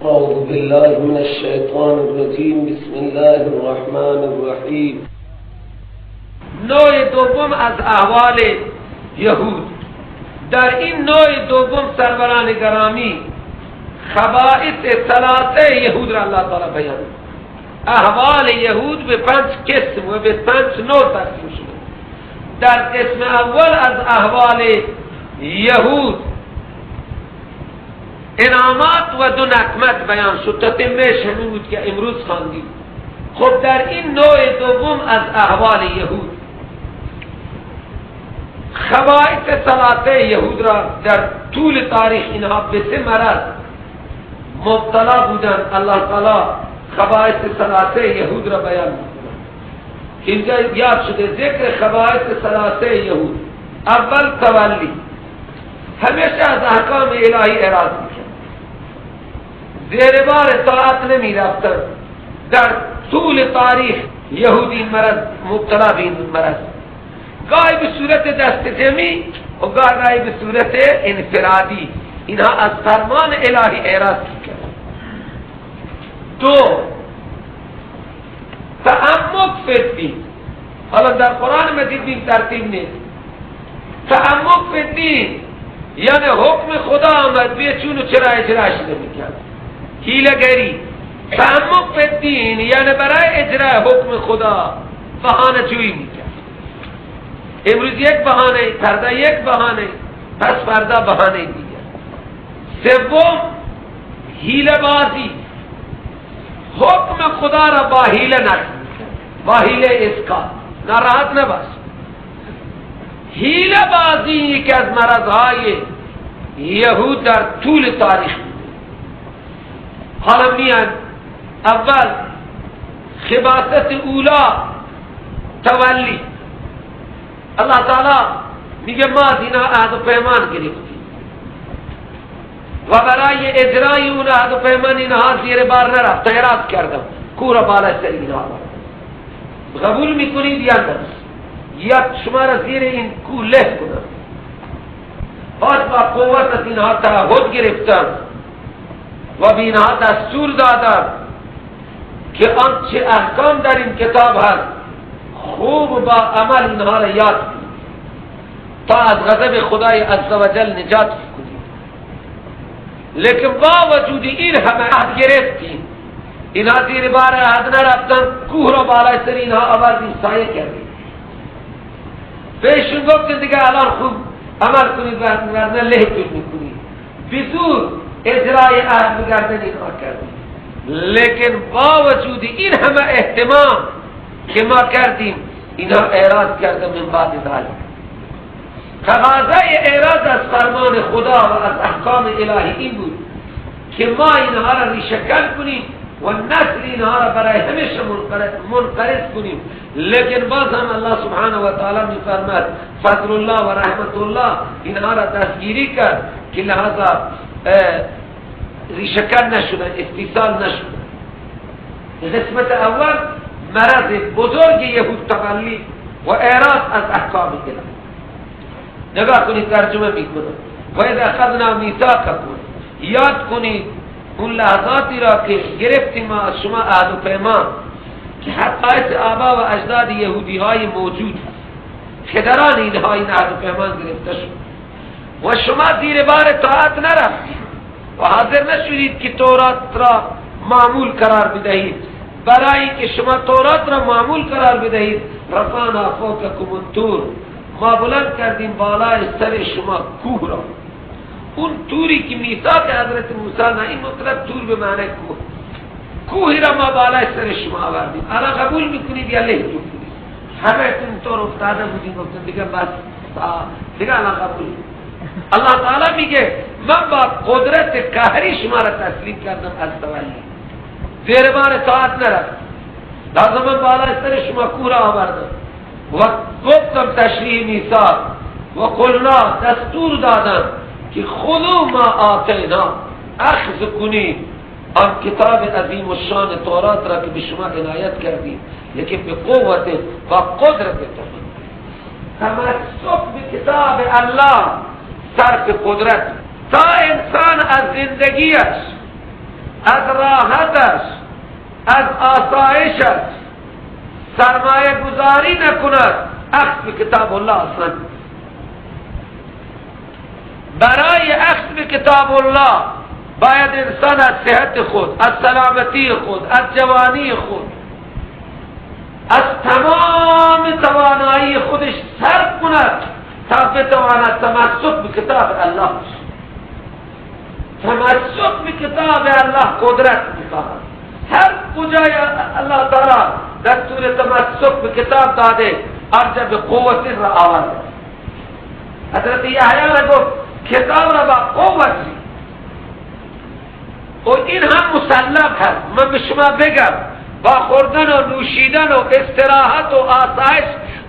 اعوذ بالله من الشیطان الرجیم. بسم الله الرحمن الرحیم. نوع دوم از احوال یهود. در این نوع دوم سروران گرامی خبائث ثلاثه یهود را الله تعالی بیان. احوال یهود به 5 قسم و به 5 نوع تقسیم شده. در قسم اول از احوال یهود انعامات و 2 نقمت بیان شد. تتمهش همین بود که امروز خواندیم. خب در این نوع دوم از احوال یهود خبائث ثلاثه یهود را در طول تاریخ اینها به 3 مرض مبتلا بودند. الله تعالی خبائث ثلاثه یهود را بیان می‌کند. اینجا یاد شده ذکر خبائث ثلاثه یهود. اول تولی، همیشه از احکام الهی اعراض می‌کرد، زیر بار طاعت نمی رفتن. در طول تاریخ یهودی مرض مبتلا به این مرض، گاهی به صورت دست جمعی و گاهی به صورت انفرادی، اینها از فرمان الهی اعراض می‌کردند. 2، تعمق فی الدین. حالا در قرآن مجید این ترتیب نیست. تعمق فی الدین یعنی حکم خدا آمد بیه چون و چرا اجراش نمی‌کرد، حیله گری. تعمق فی الدین یعنی برای اجرای حکم خدا بهانه جویی میکرد. امروز یک بهانه، فردا یک بهانه، پس فردا بهانه دیگر. 3، حیله بازی. حکم خدا را با حیله نقض میکرد، با حیله اسقاط. ناراحت نباش. حیله بازی یکی از مرضهای یهود در طول تاریخ. حالا میان اول خباثت اولا تولی. الله تعالی میگه ما از اینا عهد و پیمان گرفتیم و برای اجرای اون عهد و پیمان اینها زیر بار نرفت، اعراض کردم، کوه را بالا سر اینها آوردم. قبول میکنید یا نه؟ یا شما را زیر این کوه له کنم. باز با قوت از اینها تعهد گرفتم و به اینها دستور دادم که آنچه احکام در این کتاب هست خوب با عمل اینها را یاد کنید تا از غضب خدای عزوجل نجات کنید. لیکن با وجود این همه عهد گرفتیم، اینها زیر بار عهد نرفتن، کوه را بالای سر اینها آوردیم، سایه کردیم. بهشون گفتیم دیگه الان خوب عمل کنید ورنه لهتون میکنید. بزور اجرای عهد بگردن اینها کردیم. لیکن با وجود این همه اهتمام که ما کردیم، اینها اعراض کردن. من بعد ذلک تقاضای اعراض از فرمان خدا و از احکام الهی این بود که ما اینها را ریشه‌کن کنیم و نسل اینها را برای همیشه منقرض کنیم. لیکن باز هم الله سبحانه و تعالی می‌فرماد فضل الله و رحمت الله اینها را دستگیری کرد که لحاظا ریشه‌کن نشدن، استیصال نشدن. قسمت اول مرض بزرگ یهود تولی و اعراض از احکام الهی. نگاه کنید ترجمه میکنم. و اذا اخذنا میثاقکم، یاد کنید اون لحظاتی را که گرفتیم از شما عهد و پیمان که حتی آبا و اجداد یهودی های موجود پدران اینها این عهد و پیمان گرفته شد و شما زیر بار طاعت نرفتید و حاضر نشدید که تورات را معمول قرار بدهید. برای که شما تورات را معمول قرار بدهید، رفعنا فوقکم الطور، ما بلند کردیم بالای سر شما کوه را. اون توری که میثاق حضرت موسی نه، این مطلب تور به معنی کوه، کوهی را ما بالای سر شما آوردیم. الان قبول میکنید یا لهتون کنید؟ همه تون طور افتاده بودیم، گفتن دیگه بس دیگه الان قبول. الله تعالی میگه من با قدرت قهری شما را تسلیم کردم از تولی، زیر بار طاعت نرفت، لازم من بالای سر شما کوه را آوردم و گفتم تشریح میثاق و قلنا، دستور دادم که خذوا ما آتینا، اخذ کنید آن کتاب عظیم الشان تورات را که به شما عنایت کردیم، لیکن به قوت و قدرت تمسک به کتاب الله صرف قدرت. تا انسان از زندگیش از راحتش، از آسایشش سرمایه گذاری نکند، اخذ به کتاب الله اصلا. برای اخذ به کتاب الله باید انسان از صحت خود، از سلامتی خود، از جوانی خود، از تمام توانایی خودش صرف کند تا بتواند تمسک به کتاب الله. تمسک به کتاب الله قدرت میخواهد. هر کجای الله تعالی دستور تمسک به کتاب داده، آنجا به قوت را آورده. حضرت یحیی را گفت کتاب را با قوت، و این هم مسلم هست. من به شما بگم با خوردن و نوشیدن و استراحت و آسایش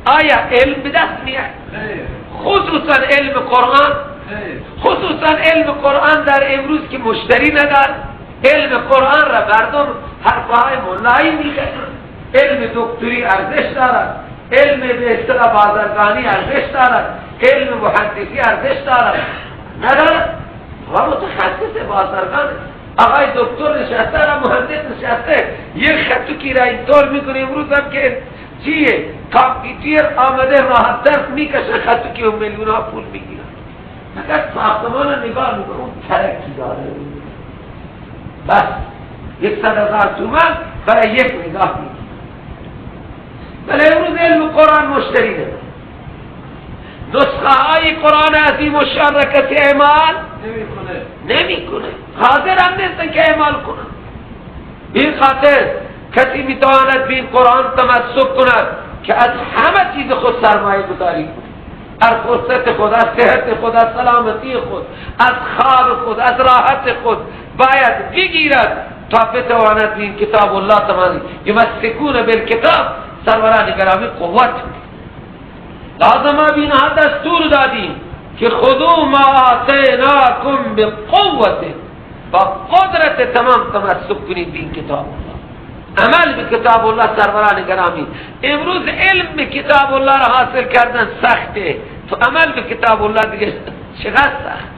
آیا علم به دست میاد؟ خصوصا علم قرآن، خصوصا علم قرآن در امروز که مشتری ندار. علم قرآن را مردم حرفهای مولایی میگن. علم دکتری ارزش دارد، علم به اصطلاح بازرگانی ارزش دارد، علم محدثی ارزش دارد، ندارد. و متخصص بازرگان آقای دکتر نشسته را مهندس نشسته، یک خطوکی را اینطور میکنه. امروز هم که چیه کامپیوتر آمده راحت تر میکشه خطوکی و میلیون ها پول میگیره. فقط ساختمان رو نگاه میکنه، اون ترکی داره، بس 100,000 تومان برای یک نگاه میگیره. ولی امروز علم قرآن مشتری نداره. نسخه های قرآن عظیم و شان را کسی اعمال نمیکنه، حاضر هم نیستن که اعمال کنن. این خاطر کسی میتواند به این قرآن تمسک کند که از همه چیز خود سرمایه گذاری کند، از فرصت خود، از صحت خود، از سلامتی خود، از خواب خود، از راحت خود باید بگیرد تا بتواند به این کتاب الله تمام یمسکون بالکتاب. سروران گرامی قوت لازم ما به اینها دستور دادیم که خذوا ما آتیناکم بقوت، با قدرت تمام تمسک کنید به این کتاب الله، عمل به کتاب الله. سروران گرامی امروز علم به کتاب الله را حاصل کردن سخته، تو عمل به کتاب الله دیگه چقدر سخته.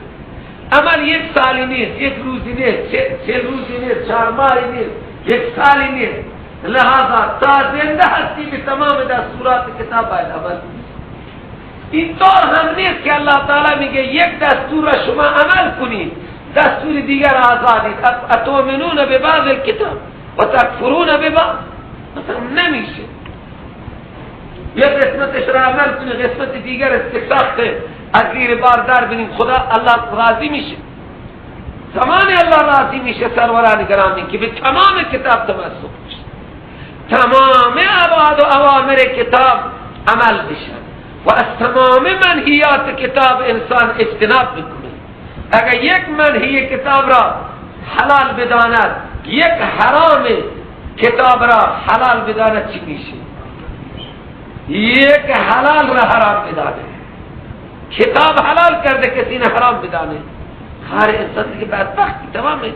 عمل یک سالی نیست، یک روزی نیست، 40 روزی نیست، 4 ماهی نیست، یک سالی نیست. لہذا تا زنده هستی به تمام دستورات کتاب باید عمل کنی. اینطور هم نیست که الله تعالی میگه یک دستور را شما عمل کنید، دستور دیگر آزادید. اتؤمنون ببعض الکتاب و تکفرون ببعض، مثلا نمیشه. یک قسمتش را عمل کنی، قسمت دیگر استساخته از زیر بار در بینیم، خدا الله راضی میشه. زمان الله راضی میشه سروران گرامی که به تمام کتاب تمسک میشه، تمام ابعاد و اوامر کتاب عمل بشن و از تمام منهیات کتاب انسان اجتناب بکنه. اگر یک منهی کتاب را حلال بداند، یک حرام کتاب را حلال بداند چی میشه؟ یک حلال را حرام بدانه، کتاب حلال کرده کسی نه حرام بدانه، هر انسان دیگه بدبختی تمامه.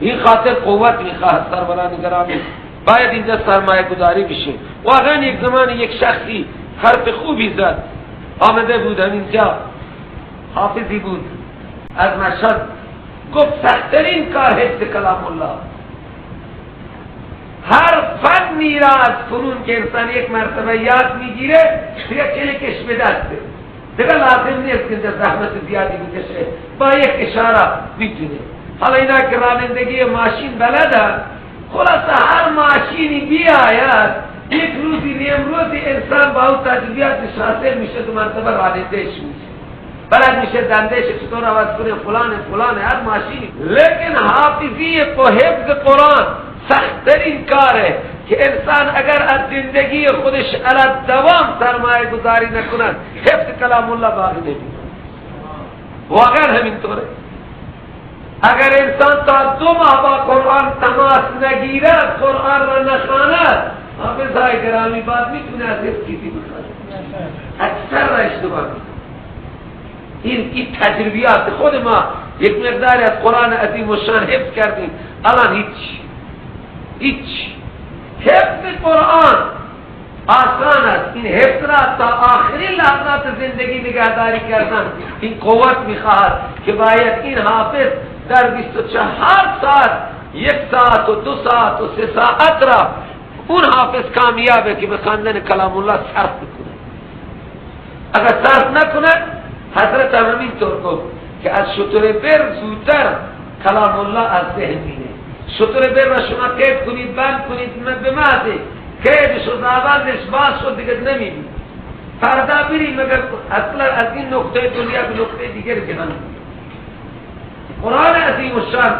این خاطر قوت میخواهد سروران گرامی، باید اینجا سرمایه گذاری بشه. واقعا یک زمان یک شخصی حرف خوبی زد، آمده بود اینجا، حافظی بود از مشهد، گفت سخت‌ترین کار حفظ کلام الله. هر فنی را از فنون که انسان یک مرتبه یاد میگیره دیگه کلکش به دسته، دیگه لازم نیست که اینجا زحمت زیادی بکشه، با یک اشاره میتونه. حالا اینا که رانندگی ماشین بلده، خلاصه هر ماشینی بیاید یک روزی نیم روزی انسان با او تجربیاتش حاصل میشه، دو مرتبه رانندهش میشه، بلد میشه دندهش چطور عوض کنه، فلان فلان، هر ماشینی. لیکن حافظی و حفظ قرآن سخت‌ترین کاره که انسان اگر از زندگی خودش علی دوام سرمایه گذاری نکند، حفظ کلام الله باقی نمیماند. واقعا همینطوره. اگر انسان تا 2 ماه با قرآن تماس نگیرد، قرآن را نخواند، حافظ های گرامی بعد میتونه از حفظ چیزی بخواند، اکثر را اشتباه میکنه. این تجربیات خود ما یک مقداری از قرآن عظیم و شان حفظ کردیم، الان هیچ. حفظ قرآن آسان است، این حفظ را تا آخرین لحظات زندگی نگهداری کردن این قوت میخواهد که باید این حافظ در 24 ساعت 1 ساعت و 2 ساعت و 3 ساعت را اون حافظ کامیابه که به خواندن کلام الله صرف بکنه. اگر صرف نکنه، حضرت هم همینطور گفت که از شتر بر زودتر کلام الله از ذهن میره. شتر بر را شما قید کنید، بند کنید، به محض قیدش و زابندش باز شد دیگه نمیبینید. فردا بریم مگر اصلا از این نقطه دنیا به نقطه دیگر جهان. قرآن عظیم الشان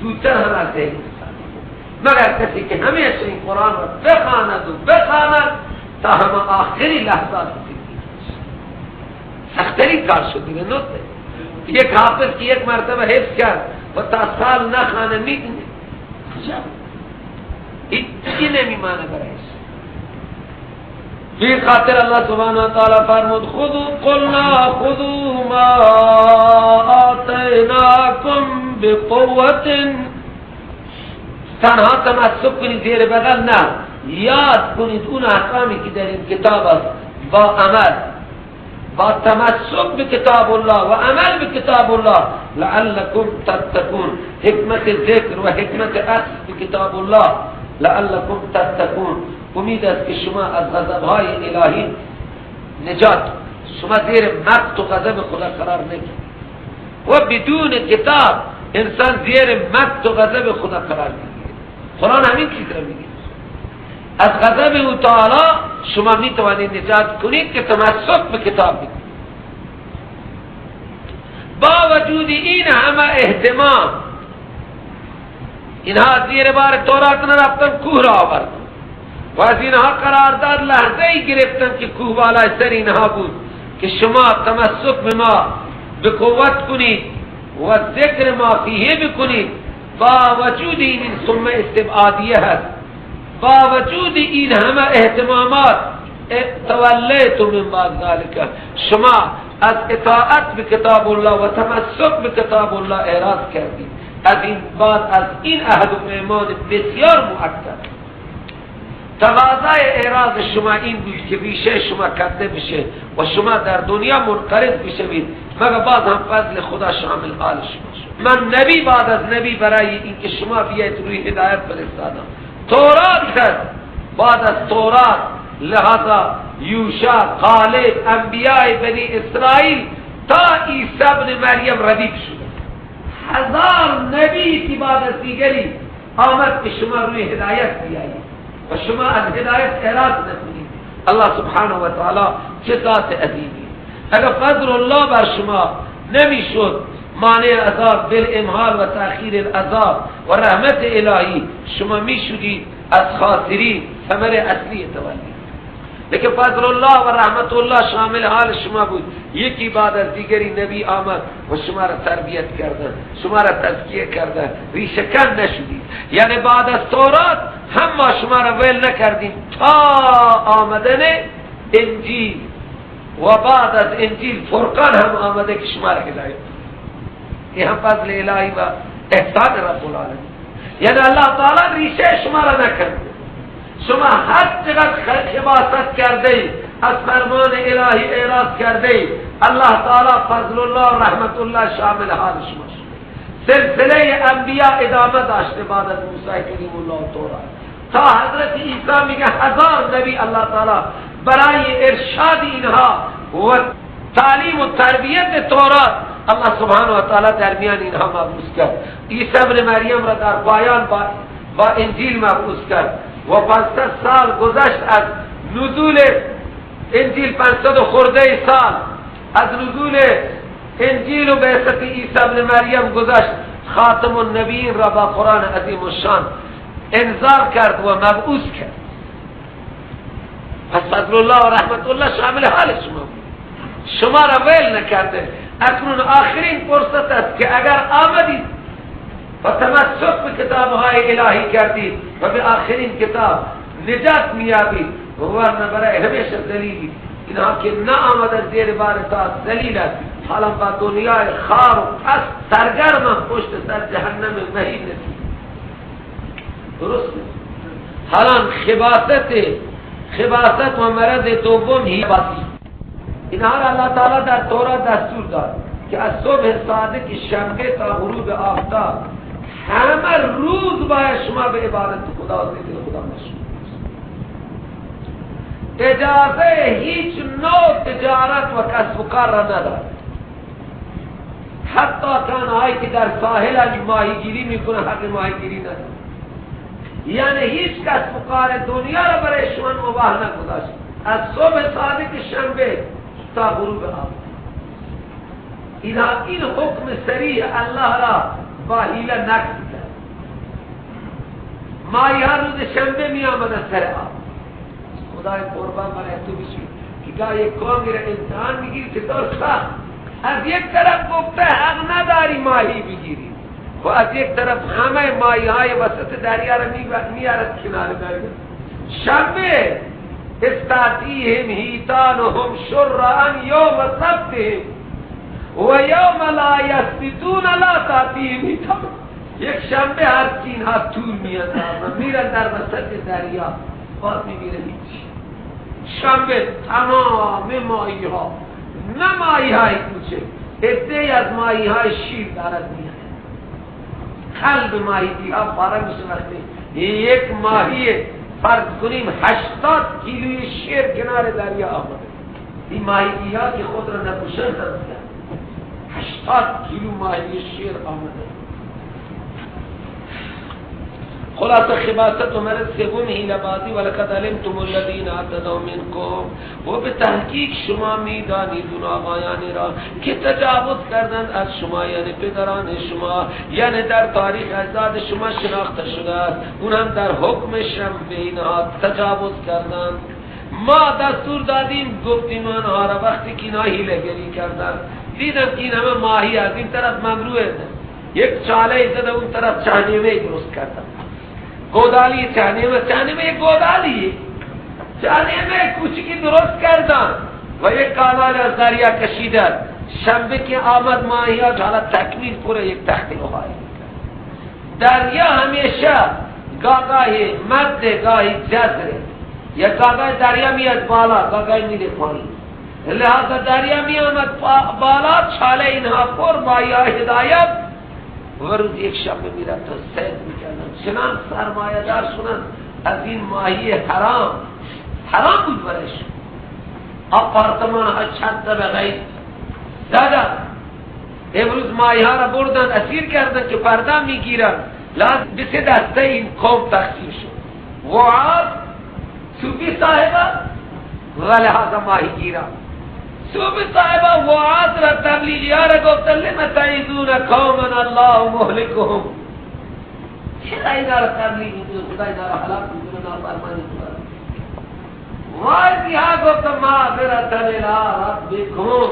زودتر هم از ذهن، مگر کسی که همیشه این قرآن را بخواند و بخواند تا همه آخری لحظات زندگیش. سخت‌ترین کار شد دیگه. نقطه یک حافظ که یک مرتبه حفظ کرد و تا سال نخوانه میدونه هیچی نمیمانه برایش. فی خاطر الله سبحانه و تعالی فرمود خذوا قلنا خذوا ما آتیناکم بقوة. تنها تمسک کنید زیر بغل نه، یاد کنید اون احکامی که در این کتاب است با عمل، با تمسک به کتاب الله و عمل به کتاب الله لعلکم تتقون. حکمت ذکر و حکمت اخذ به کتاب الله لعلکم تتقون. امید است که شما از غضب‌های الهی نجات، شما زیر مقت و غضب خدا قرار نگیرید. و بدون کتاب انسان زیر مقت و غضب خدا قرار میگیره. قرآن همین چیز را میگه. از غضب او تعالی شما میتوانید نجات کنید که تمسک به کتاب بکنید. با وجود این همه اهتمام، اینها زیر بار تورات نرفتن، کوه را آوردن و از اینها قرارداد لحظه ای گرفتن که کوه بالای سر اینها بود که شما تمسک به ما به قوت کنید و ذکر ما فیه بکنید. با وجود این ثم استبعادیه هست، با وجود این همه اهتمامات تولیتم من بعد ذلک، شما از اطاعت به کتاب الله و تمسک به کتاب الله اعراض کردید. از این بعد از این عهد و پیمان بسیار مؤکد، تقاضای اعراض شما این بود که ریشه شما کنده بشه و شما در دنیا منقرض بشوید، مگر باز هم فضل خدا شامل حال شما شد. من نبی بعد از نبی برای اینکه شما بیاید روی هدایت فرستادم. تورات هست، بعد از تورات لہذا یوشع، قالب، انبیاء بنی اسرائیل تا عیسی ابن مریم ردیف شده. هزار نبی که بعد از دیگری آمد که شما روی هدایت بیایید و شما از هدایت اعراض نکنید. الله سبحانه و تعالی چه ذات عظیمی! اگر فضل الله بر شما نمیشد مانع عذاب بالامهال و تأخیر العذاب و رحمت الهی، شما میشدید از خاسری ثمر اصلی تولی. لیکن فضل الله و رحمت الله شامل حال شما بود. یکی بعد از دیگری نبی آمد و شما را تربیت کردن، شما را تزکیه کردن، ریشه کن نشدید. یعنی بعد از تورات هم ما شما را ول نکردیم تا آمدن انجیل و بعد از انجیل فرقان هم آمده که شما را هدایت. یہ هم فضل الهی و احسان رب العالمین. یعنی الله تعالی ریشه شما را نکرد. شما هر چقدر خباثت کرده ای، از فرمان الهی اعراض کرده ای، الله تعالی فضل الله و رحمت الله شامل حال شما شده. سلسله انبیاء ادامه داشته بعد از موسی کریم الله و تورات تا حضرت عیسی. میگه هزار نبی الله تعالی برای ارشاد اینها و تعلیم و تربیت تورات الله سبحانه و تعالی درمیان اینها مبعوث کرد. عیسی ابن مریم را در پایان با انجیل مبعوث کرد و 500 سال گذشت از نزول انجیل، 500 خورده سال از نزول انجیل و بعثت عیسی ابن مریم گذشت. خاتم النبیین را با قرآن عظیم الشان انذار کرد و مبعوث کرد. پس فضل الله و رحمت الله شامل حال شما بود، شما را ول نکرده. اکنون آخرین فرصت است که اگر آمدید و تمسک به کتابهای الهی کردید و به آخرین کتاب نجات میابید، ورنه برای همیشه ذلیلی. اینها که نه آمده زیر بار اطاعت ذلیل است، حالا با دنیای خار و پس سرگرم پشت سر جهنم مهین نسید. درست؟ حالا خباثت و مرض دوم هی باسی. اینها را الله تعالی در تورات دستور داد که از صبح صادق شنبه تا غروب آفتاب همه روز باید شما به عبادت خدا و ذکر خدا مشغول. اجازه هیچ نوع تجارت و کسب و کار را ندارد. حتی تنهایی که در ساحل ماهیگیری میکنه حق ماهیگیری ندارد. یعنی هیچ کسب و کار دنیا را برای شما مباح نگذاشت، از صبح صادق شنبه تا غروب آفتاب. اینها این حکم صریح الله را با حیله نقض کرد. ماهی هر روز شنبه می آمد از سر آب. خدای قربان برای تو بشی که گاه یک قومی را امتحان میگیری چطور سخت. از یک طرف گفته حق نداری ماهی بگیری و از یک طرف همه ماهی های وسط دریا را میارد کنار دریا. شنبه استاتیهم حیتانهم شرعا یوم سبتهم و یوم لا یسبتون لا تاتیهم حیتان. یک شنبه هر چین ها طول میاندازن میرن در وسط دریا، باز میبینه هیچ. شنبه تمام ماهی ها، نه ماهی های کوچک، عده‌ای از ماهی های شیر دارد میاد. قلب ماهی ها پاره میشه وقتی یک ماهی فرض کنیم 80 کیلوی شیر کنار دریا آمده. این ماهی ها که خود را نکشن هم 80 کیلو ماهی شیر آمده. خلاصه خباثت و مرض سوم حیله بازی. ولقد علمتم الذین اعتدوا منکم، و به تحقیق شما میدانید اون آقایانی را که تجاوز کردند از شما، یعنی پدران شما، یعنی در تاریخ اجداد شما شناخته شده است، اون هم در حکم شنبه اینها تجاوز کردند. ما دستور دادیم، گفتیم آنها را وقتی که اینها حیله گری کردند، دیدم که این همه ماهی از این طرف ممنوعه، یک چاله زده اون طرف چانیمه درست کردند. گودالی چانیمه، چانیمه یک گودالی، چانیمه کوچکی درست کردن و یک کانال از دریا کشیدن. شنبه که آمد ماهی ها حالا تکمیل پوره یک تخت اخایی. دریا همیشه گاهی مد، گاهی جزره، یا گاهی دریا میاد بالا، گاهی میره پایین. لہذا دریا می آمد بالا، چاله اینها پر ماهی ها هدایت، و روز یک شنبه میرفت تا صید میکردن. چنان سرمایه دار شدن از این ماهی حرام، حرام بود برایش. آپارتمان ها چند طبقه زدن. امروز ماهی ها را بردن اسیر کردن که فردا میگیرن. لازم به سه دسته این قوم تقسیم شد: وعاد، صوفی صاحبه و لحاظ ماهی گیران. صوفی صاحبه وعاد را تبلیغی ها را گفتن لم تعیذون قوما الله مهلکهم، چرا اینا را تبلیغ میکنه، خدا اینا را هلاک میکنه، نافرمانی خدا. واعظی ها گفتن معذرة الی ربکم،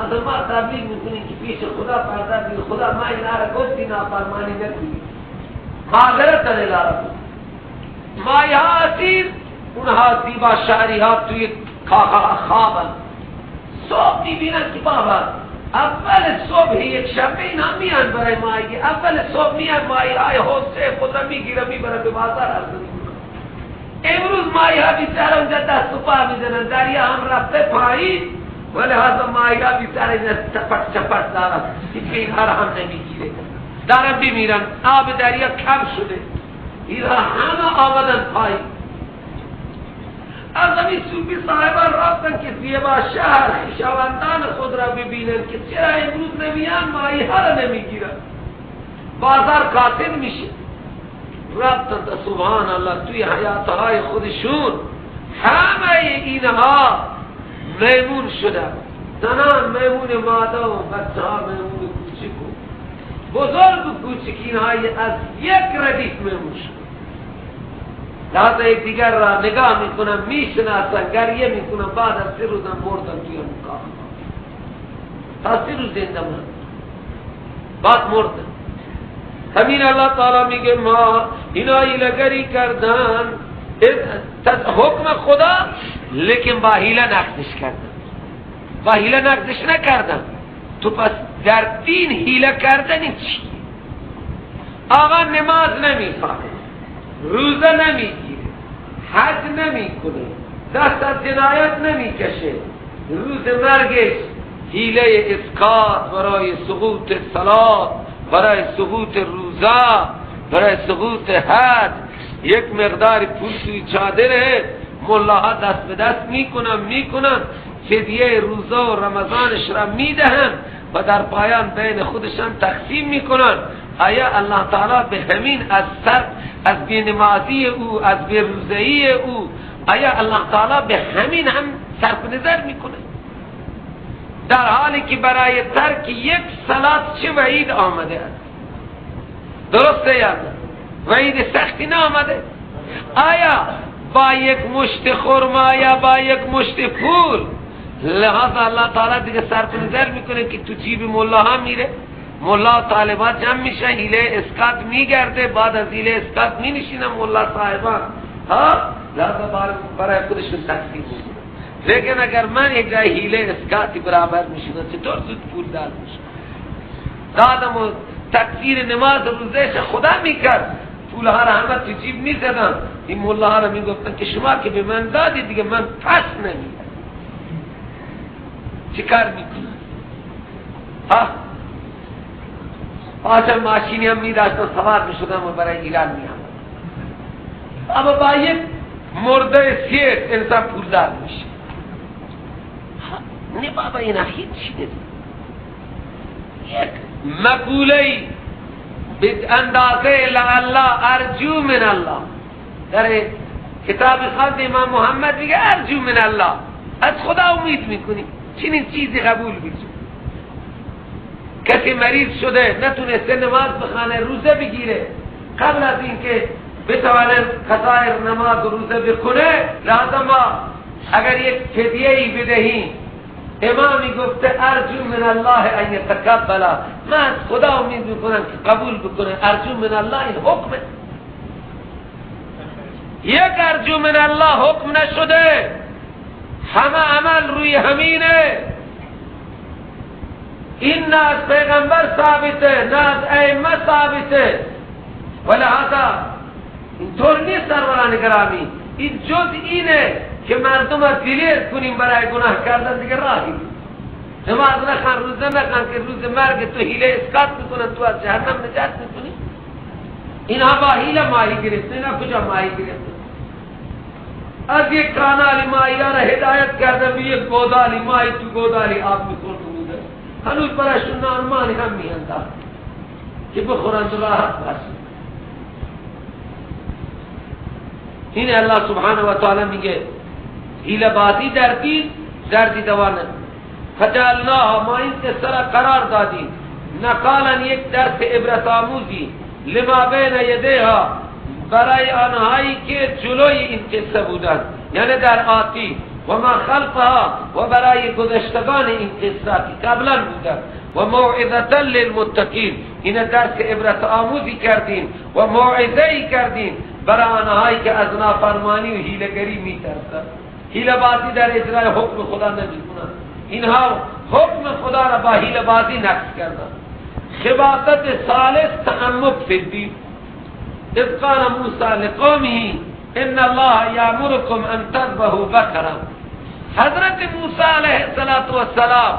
از ما تبلیغ میکنیم که پیش خدا پرده بگیر، خدا ما اینا را گفتی نافرمانی نکنی، معذرة الی ربکم. ماهی ها اسیر، اونها زیبا شهری ها توی کاخ خوابن. صبح میبینن که بابا اول صبح یک شنبه اینا میان برای ماهی، اول صبح میان ماهی های حوصه خود را میگیرن میبرن به بازار عرضه میکنن. امروز ماهی ها بیچاره اونجا دست و پا میزنن، دریا هم رفته پایین و لحاظا ماهی ها بیچاره اینا چپت چپت دارن، هیچ اینها را هم نمیگیره، دارن بمیرن، آب دریا کم شده، اینها همه آمدن پایین. از همین صوفی صاحبان رفتن که زیبا شهر خویشاوندان خود را ببینن که چرا امروز نمیان، ماهی ها را نمیگیرن، بازار قاتل میشه. رفتن تا سبحان الله توی حیاتهای خودشون همه اینها میمون شدن، زنان میمون ماده و بچه ها میمون کوچک و بزرگ و کوچک، اینهای از یک ردیف میمون شد. لحظه یک دیگر را نگاه میکنم، میشناسن، گریه میکنم. بعد از 3 روزم مردم توی مکان، تا 3 روز زنده مردم، بعد مردم. همین اللہ تعالی میگه ما اینا حیله‌گری کردن حکم خدا، لیکن با حیله نقضش کردن، با حیله نقضش نکردن. تو پس در دین حیله کردن این چیه؟ آقا نماز نمیخواد، روزه نمیگیره، حج نمیکنه، دست از جنایت نمیکشه، روز مرگش حیله اسقاط برای سقوط صلات، برای سقوط روزه، برای سقوط حج، یک مقدار پول توی چادره ملاها دست به دست میکنن، فدیه روزه و رمضانش را میدهن و در پایان بین خودشان تقسیم میکنن. آیا الله تعالی به همین از سر، از بینمازی او، از بیروزه‌ای او، آیا الله تعالی به همین هم صرف نظر میکنه؟ در حالی که برای ترک یک صلات چه وعید آمده است؟ درسته یا نه؟ وعید سختی نه آمده؟ آیا با یک مشت خرما یا با یک مشت پول؟ لہذا الله تعالی دیگه صرف نظر میکنه که تو جیب ملا ها میره، ملا طالبات جمع میشه، حیله اسقاط میگرده، بعد از حیله اسقاط مینشینه ملا صاحبان، ها لہذا برای خودشون تقسیم میکنه. لیکن اگر من یک جای حیله اسقاطی برابر میشدم چطور زود پول دار میشد؟ دادم و تکفیر نماز روزش خدا میکرد، پولها را همه تو جیب میزدن. این ملاها را میگفتن که شما که به من دادی دیگه من پس نمیدم. چه کار میکنه؟ ها پاشم ماشینی هم میداشتم، سوار میشدم و برای ایران میامدم. اما با یک مرده سیر انسان پولدار میشه. نه بابا اینا هیچ نیست. یک مقوله به اندازه لعل ارجو من الله، در کتاب خواند امام محمد میگه ارجو من الله، از خدا امید میکنی چنین چیزی قبول میشه. کسی مریض شده نتونسته نماز بخوانه، روزه بگیره، قبل از اینکه بتوانه قضای نماز و روزه بکنه، لازم ما اگر یک فدیه ای بدهیم، امامی گفته ارجو من الله ان یتقبل، من از خدا امید میکنم که قبول بکنه. ارجو من الله این حکمه، یک ارجو من الله حکم نشده، همه عمل روی همینه. این نه از پیغمبر ثابته نه از ائمه ثابته، ولهذا اینطور نیست سروران گرامی. این جز اینه که مردم را دلیر کنیم برای گناه کردن، دیگه راهی نماز نخوان، روزه نخوان که روز مرگ تو حیله اسقاط میکنن، تو از جهنم نجات میکنی. اینها با حیله ماهی گرفته، اینا کجا ماهی گرفته؟ از یک کانال ماهی را هدایت کردن به یک گودالی ماهی، تو گودالی آب میخورد بوده، هنوز برایشون نان هم میانداخت که بخورند و راحت باشند. این الله سبحانه و تعالی میگه حیله بازی در دین دردی دوا نه. فجعلناها، ما این قصه را قرار دادیم نقالا، یک درس عبرت آموزی، لما بین یدیها، برای آنهایی که جلوی این قصه بودند، یعنی در آتی، و ما خلفها، و برای گذشتگان این قصه که قبلا بودند، و موعظة للمتقین، این درس عبرت آموزی کردیم و موعظه‌ای کردیم برای آنهایی که از نافرمانی و حیله‌گری می‌ترسند، حیله بازی در اجرای حکم خدا نمی‌کنند. اینها حکم خدا را با حیله بازی نقض کردند. خباثت ثالث تعمق فی الدین. اذ قال موسی لقومه ان الله یامرکم ان تذبحوا بقرة. حضرت موسی علیه السلام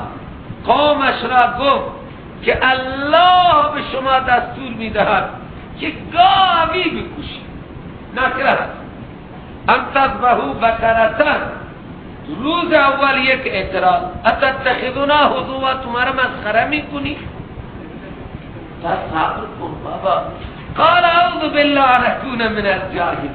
قومش را گفت که الله به شما دستور میدهد که گاوی بکشید، نکره است. ان تذبحوا بقرة، روز اول یک اعتراض، اتتخذونا هزوا، تمہارا مسخره میکنی؟ صبر کن بابا. قال اعوذ بالله ان اکون من الجاهلین،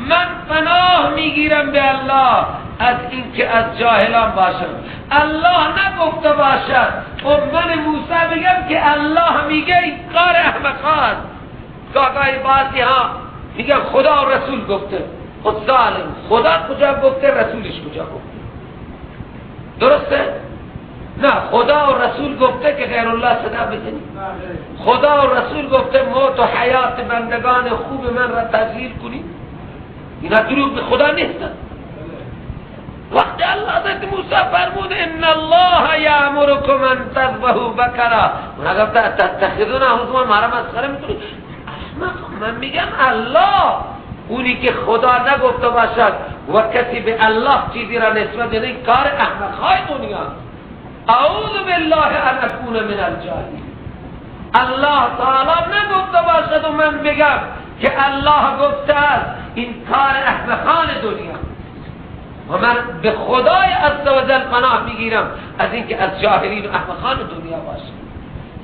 من پناه میگیرم به الله از اینکه از جاهلان باشم. الله نگفته باشد و من موسی بگم که الله میگه این کار احمقان. گاهی بعضی ها میگن خدا و رسول گفته. خود ظالم، خدا کجا گفته، رسولش کجا گفته؟ درسته؟ نه، خدا و رسول گفته که غیر الله صدا بزنی. خدا و رسول گفته موت و حیات بندگان خوب من را تذلیل کنی. اینا دروغ به خدا نیستن. وقتی الله حضرت موسی فرمود ان الله یامرکم ان تذبحوا بقره، اونا گفت تتخذون هزوا، ما را مسخره میکنی؟ احمق، من میگم الله، اونی که خدا نگفته باشد و کسی به الله چیزی را نسبت بده، این کار احمقهای دنیا. اعوذ بالله ان اکون من الجاهلین. الله تعالی نگفته باشد و من بگم که الله گفته است، این کار احمقان دنیا. و من به خدای عزوجل پناه میگیرم از اینکه از جاهلین و احمقان دنیا باشه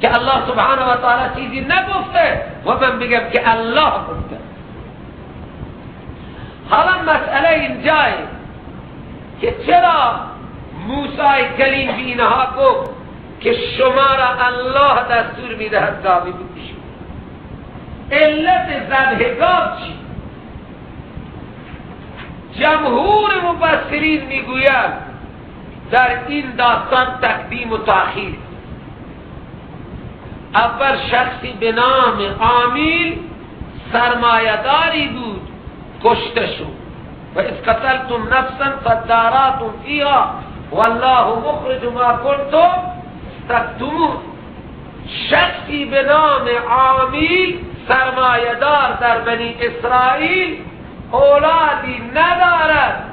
که الله سبحانه و تعالی چیزی نگفته و من بگم که الله گفته. حالا مسئله اینجای که چرا موسی کلیم به اینها گفت که شما را الله دستور میدهد گاوی بکشید؟ علت ذبح گاو چی؟ جمهور مفسرین میگویند در این داستان تقدیم و تأخیر. اول شخصی به نام عامیل سرمایه‌داری بود، کشته شد. و اذ قتلتم نفسا فادارأتم فیها والله مخرج ما کنتم تکتمون. شخصی به نام عامیل سرمایه‌دار در بنی اسرائیل اولادی ندارد،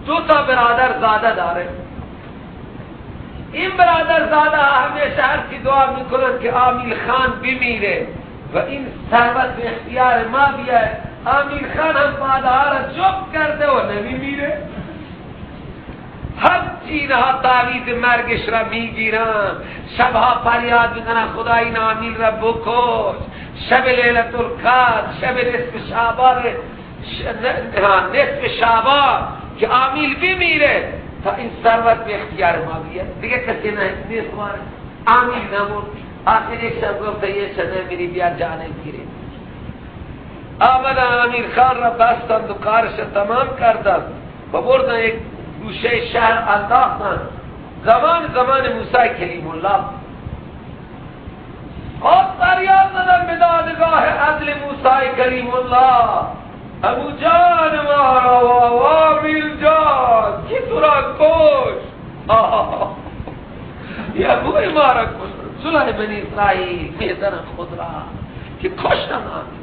دو تا برادر زاده داره. این برادر زاده همیشه هر کی دعا میکنند که عامیل خان بمیره و این ثروت به اختیار ما بیاید. عامیل خان هم پادها را چپ کرده و نمیمیره. هرچی اینها تعویذ مرگش را میگیرن، شبها فریاد میکنن خدا این عامیل را بکش، شب لیلة القدر، شب نصف شعبان، نصف شعبان که عامیل بمیره تا این ثروت به اختیار ما بیاد. دیگه کسی نیست ماره. عامیل نمرد. آخر یک شب گفت یه شب نمیری بیا جانه گیره. آمدن عامیل خان را بستند و کارش تمام کردند و بردن یک گوشه شهر انداختند. زمان موسی کلیم الله خود فریاد زدن به دادگاه عدل موسی کلیم الله، ابو جان ما را و عامیل جان کی تو را کشت؟ یا ابوی ما را کشت. صلح بنی اسرائیل میزنم خود را که کشتم عامیل.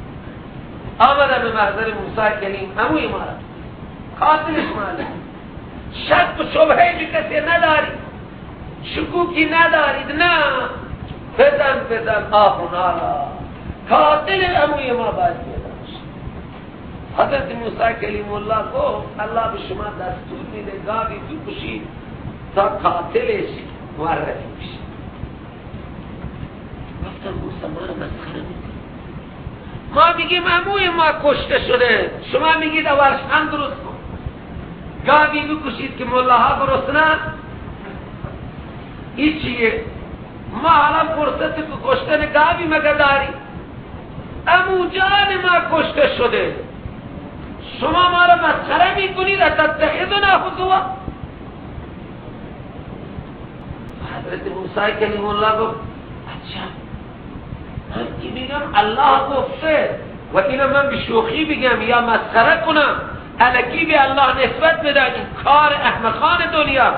آمدن به محضر موسی کلیم، ابوی ما را قاتلش معلوم، شک و شبهه به کسی ندارید، شکوکی ندارید، نه بزن بزن آه و نالا، قاتل عموی ما باید پیدا بشه. حضرت موسی کلیم الله گفت الله به شما دستور میده گاوی بکشید تا قاتلش معرفی بشه. گفتم موسی ما رو مسخره میکنی، ما میگیم عموی ما کشته شده، شما میگید اولش هم درست کن، گاوی بکشید که ملاها گرسنه. این چیه؟ ما حالا فرصت که کشتن گاوی مگه داری؟ عمو جان ما کشته شده، شما ما را مسخره میکنید، اتتخذنا هزوا. حضرت موسی کلیم الله گفت اچھا من که میگم الله گفته و اینو من به شوخی بگم یا مسخره کنم، الکی به الله نسبت بدن، این کار احمقان دنیا.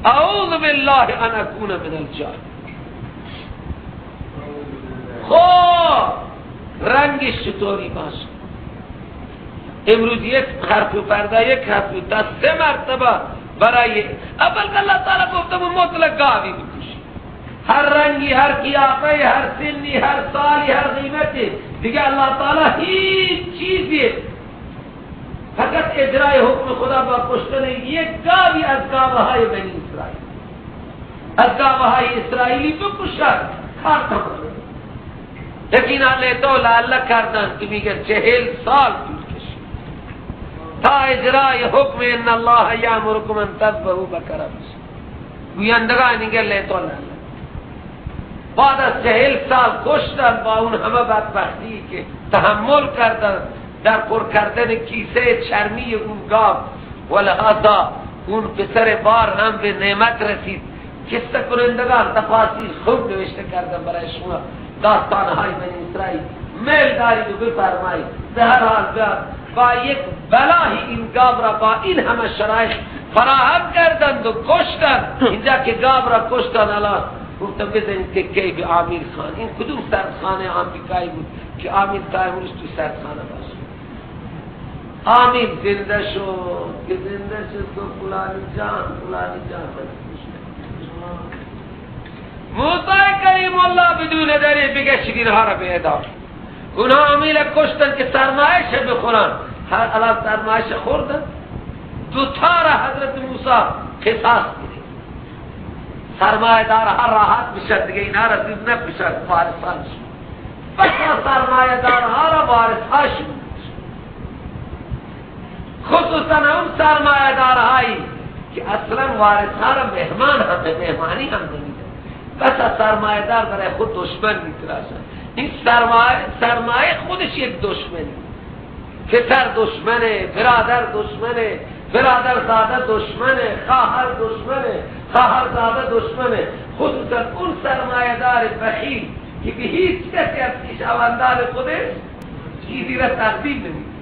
اعوذ بالله ان اکون من الجاهلین. خب رنگش چطوری باشه؟ امروز یک حرف و فردا یک حرف و تا سه مرتبه برای اول الله تعالی گفته مطلق گاوی بکشی، هر رنگی، هر قیافه، هر سنی، هر سالی، هر قیمتی، دیگه الله تعالی هیچ چیزی، فقط اجرای حکم خدا با کشتن یک گاوی از گاوهای بنی اسرائیل، از گاوهای اسرائیلی بکشد، کار تمام. لیکن لیتو لعل کردن که میگه 40 سال طول کشید تا اجرای حکم ان الله یامرکم ان تذبحوا بقره بشه. گویندگان میگه لیتو لعل. بعد از 40 سال کشتن با اون همه بدبختی که تحمل کردن در پر کردن کیسه چرمی اون گاو، ولهذا اون پسر بار هم به نعمت رسید. قصه کنندگان تفاصیل خوب نوشته کردن برای شما داستانهای بنی اسرائیل. میل دارید و بفرمایید. به هر حال با یک بلاهی این گاو را با این همه شرایط فراهم کردند و کشتند. اینجا که گاو را کشتند، الله گفتم بزنید که کی به عامیل خان، این کدوم سردخانه آمریکایی بود که عامیل تا امروز تو سردخانه باشه؟ عامیل زنده شد که زنده شد، گفت فلانی جان، فلانی جان من کشته. موسی کریم الله بدون دلیل بگشید اینها را به اعدام. اونها عمیل کشتن که سرمایش بخورن، هر الان سرمایش خوردن. دو تا را حضرت موسی قصاص گرفت. سرمایه دار هر راحت میشد دیگه، اینها را زیر نپوشد، وارثان شد. بسا سرمایه دارها را وارث ها شد، خصوصا اون سرمایه دارهایی که اصلا وارث ها را مهمان هم به مهمانی هم نمیده. بسا سرمایه دار برای خود دشمن میتراشد. این سرمایه خودش یک دشمنی، پسر دشمنه، برادر دشمنه، برادر زاده دشمنه، خواهر دشمنه، خواهر زاده دشمنه. خصوصا اون سرمایه دار بخیل که به هیچ کسی از خویشاوندان خودش چیزی را تقدیم نمیده.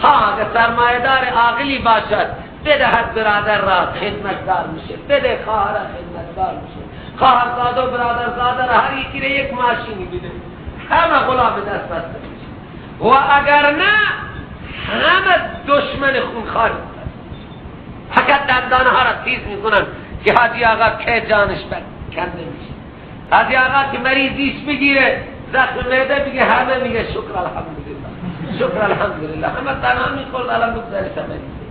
ها اگر سرمایه دار عاقلی باشد بدهد برادر را خدمتگار میشه، بده خواهر را خدمتگار میشه، خواهرزاده و برادرزاده را هر یکی را یک ماشینی بده، همه غلام دست بسته میشه. و اگر نه همه دشمن خونخوار، فقط دندانه ها را تیز میکنن که حاجی آقا که جانش کنده میشه. حاجی آقا که مریضیش بگیره زخم معده بگه، همه میگه شکر الحمدلله، شکر الحمدلله، همه تنها میخورد الان بگذارش مریضه.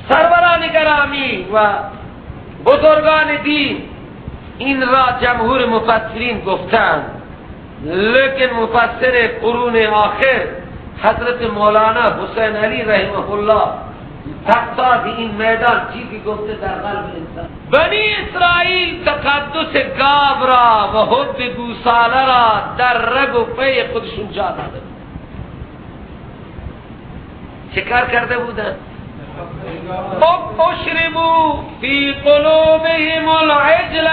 سروران گرامی و بزرگان دین، این را جمهور مفسرین گفتند، لیکن مفسر قرون آخر حضرت مولانا حسین علی رحمه الله تقصاد این میدان چیزی گفته در قلب انسان. بنی اسرائیل تقدس گاو را و حب گوساله را در رگ و پی خودشون جا داده. چه کار کرده بودن؟ اشربوا فی قلوبهم العجل،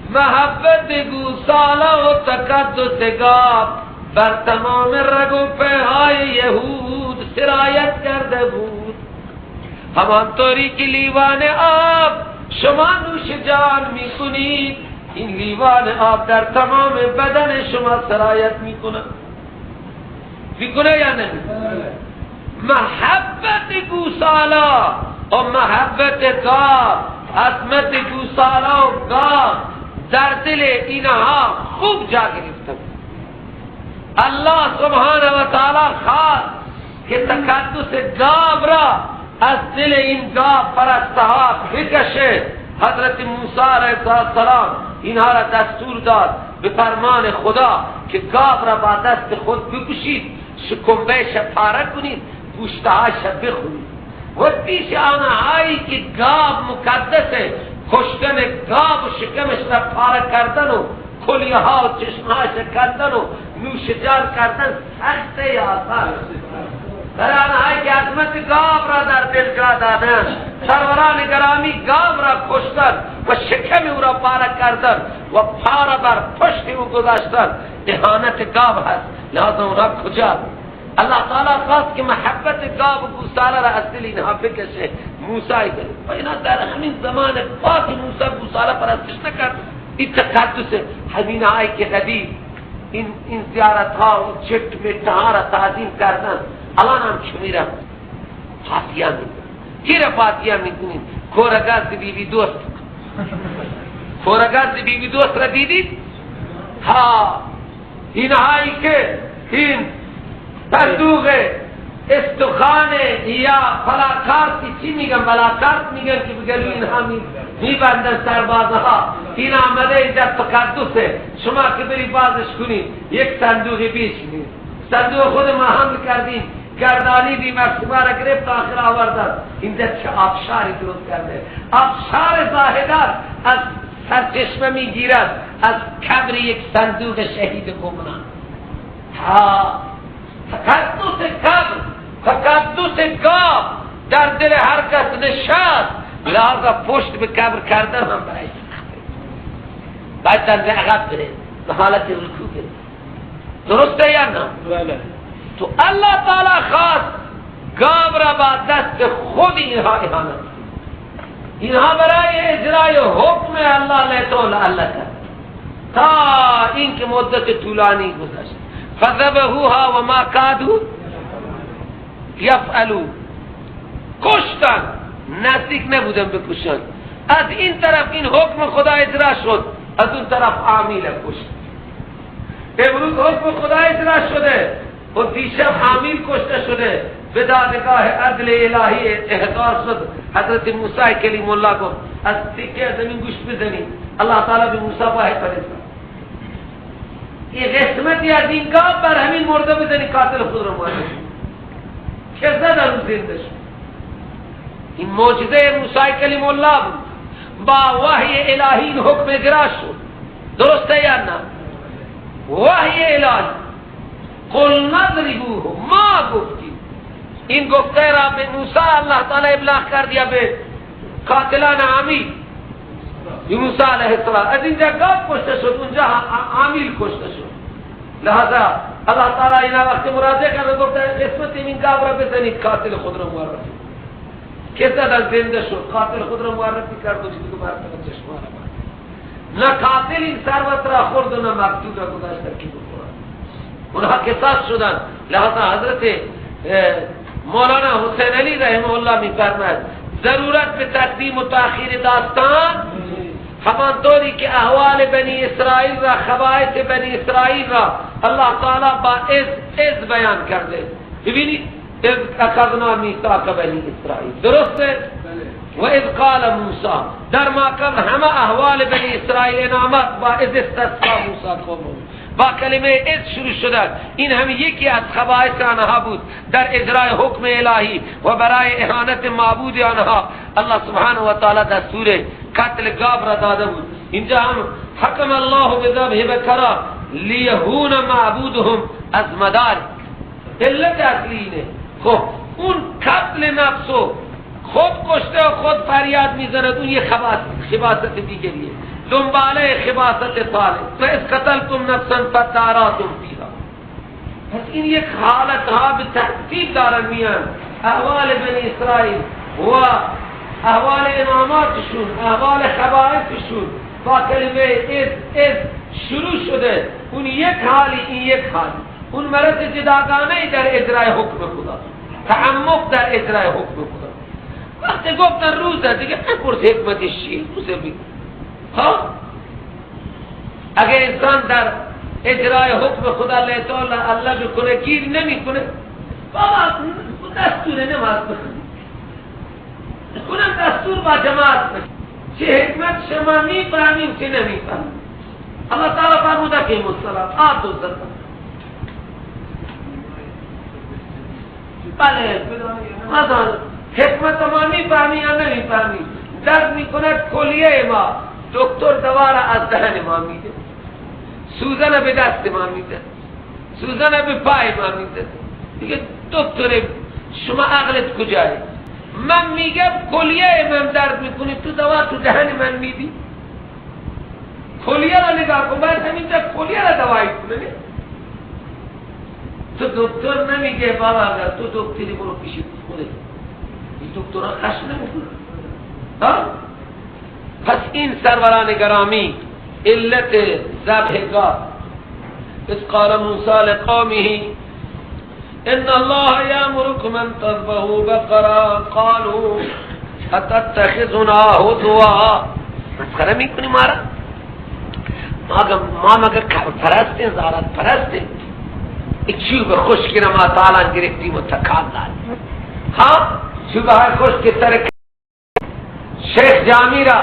محبت گوساله و تقدس گاو بر تمام رگ و پیهای یهود سرایت کرده بود. همانطوری که لیوان آب شما نوش جان میکنید، این لیوان آب در تمام بدن شما سرایت میکنه. میکنه یا نه؟ محبت گوساله و محبت گاو، عظمت گوساله و گاو در دل اینها خوب جا گرفته. الله سبحانه و تعالی خواست که تقدس گاو را از دل این گاو پرستها بکشه. حضرت موسی علیه السلام اینها را دستور داد به فرمان خدا که گاو را با دست خود بکشید، شکمبهش پاره کنید، گوشتهاش بخورید. و پیش آنهایی که گاو مقدسه، کشتن گاو و شکمش را پاره کردن و کلیه ها و چشمهاش کردن و نوش جان کردن سخته یا آسان؟ برای آنهایی که عظمت گاو را در دل جا دادن، سروران گرامی گاو را کشتن و شکم او را پاره کردن و پاره بر پشت او گذاشتن، اهانت گاو هست. لہذا اونها کجا؟ الله تعالی خواست که محبت گاو و گوساله را از دل اینها بکشه. موسی گرفت و اینها در همین زمان پاک موسی گوساله پرستش نکرد. این تقدس همین هایی که قدیم این زیارت ها و چت متها را تعظیم کردن، الان هم که میرم فاتحه میکنم. کی را فاتحه میکنیم؟ کورگاز بیبی دوست، کورگاز بیبی دوست را دیدید؟ ها، اینهایی که این صندوق استخوان یا پلاکارت چی میگن، پلاکارت میگن که بگلو اینها میبندن سربازها، این آمده اینجا تقدسه، شما که بری بازش کنید یک صندوق بیش نیست. صندوق خود ما حمل کردیم، گردانی دیم شما را گرفت آخر آوردن. اینجا چه آبشاری درست کرده، آبشار زاهدان از سرچشمه میگیرد، از کبر یک صندوق شهید گمنام. ها، تقدس قبر، تقدس گاو در دل هر کس نشست. لہذا پشت به قبر کردن هم برای سخته، باید دنده عقب بره، به حالت رکوع بره. درسته یا نه؟ بله. تو الله تعالی خواست گاو را با دست خود اینها اهانت، اینها برای اجرای حکم الله لیتو لعلک تا اینکه مدت طولانی گذشت. فذبحوها وما کادوا یفعلوا، کشتن، نزدیک نبودن بکشن. از این طرف این حکم خدا اجرا شد، از اون طرف عامیل کشت. امروز حکم خدا اجرا شده و دیشب عامیل کشته شده. به دادگاه عدل الهی احضار شد. حضرت موسی کلیم الله گفت از تکه زمین گوش بزنید. الله تعالی به موسی وحی فرستاد این قسمتی از این گاو بر همین مرده بزنی قاتل خود را معرفی که زدن او زنده شد. این معجزه موسی کلیم الله بود. با وحی الهی این حکم اجرا شد. درسته یا نه؟ وحی الهی قل نضربوه، ما گفتیم این گفته را به موسی الله تعالی ابلاغ کرد یا به قاتلان عامیل موسی علیه السلام. از اینجا گاو کشته شد، اونجا عامیل کشته شد. لہذا الله تعالی اینا وقت مراجعه کرد گفت قسمت این گاو را بزنید قاتل خود را معرفی که زدن زنده شد. قاتل خود را معرفی کرد و چیزی که مرتبه چشمان نه قاتل این ثروت را خورد و نه مقتول را گذاشت در کی بخورد. اونها قصاص شدن. لہذا حضرت مولانا حسین علی رحمه الله میفرماید ضرورت به تقدیم و تاخیر داستان همان طوری که احوال بنی اسرائیل را، خبائث بنی اسرائیل را الله تعالی با از بیان کرده. ببینید اذ اخذنا میثاق بنی اسرائیل، درسته؟ و اذ قال موسی، در ما قبل همه احوال بنی اسرائیل انعامات با اذ استسقا موسی قومه با کلمه اذ شروع شده. این هم یکی از خبائث آنها بود در اجرای حکم الهی و برای اهانت معبود آنها. الله سبحانه و تعالی دستور قتل گاو را داده بود. اینجا هم حکم الله بذبح بکرا لیهون معبودهم از مدار. علت اصلی اینه. خب اون قتل نفسو خود کشته و خود فریاد میزند، اون یه خباثت دیگریه، دنباله خباثت طالب. فاذ قتلتم نفسا فادارأتم فیها. پس این یک حالت ها به ترتیب دارن میان احوال بنی اسرائیل و احوال اماماتشون، احوال خبائثشون با کلمه اذ شروع شده. اون یک حالی، این یک حالی. اون مرض جداگانه در اجرای حکم خدا، تعمق در اجرای حکم خدا. وقتی گفتن روزه دیگه نپرس حکمتش چیه، روزه بگیر. ها اگه انسان در اجرای حکم خدا الله تعالی الله بکنه گیر نمیکنه، بابا دستور نماز بخونی، اونم دستور با جماعت بشه. چه حکمت شما میفهمیم چه نمیفهمیم. الله تعالی فرموده که الصلاة آتوا الزکات. بله مثلا حکمت ما میفهمی یا نمیفهمی؟ درد میکند کلیه ما، دکتر دوا را از دهن ما میده، سوزن به دست ما میده، سوزن به پای ما میده. دیگه دکتر شما عقلت کجایی؟ من میگم کلیه من درد میکنه، تو دوا تو دهن من میدی؟ کلیه را نگاه کن، باید همینجا کلیه را دوایی کنه. تو دکتر نمیگه بابا اگر تو دکتری برو پیش خودت، این دکترها خشم نمیکنه. پس این سروران گرامی علت ذبح گاو. اذ قال موسی لقومه ان الله یامرکم ان تذبحوا بقرة قالوا اتتخذنا هزوا. مسخره میکنی ما را؟ ما مگر پرستیم، زارت پرستیم؟ چوب خشکی را ما تالان گرفتیم و تکان دادیم. ها چوب های خشک ترک شیخ جامی را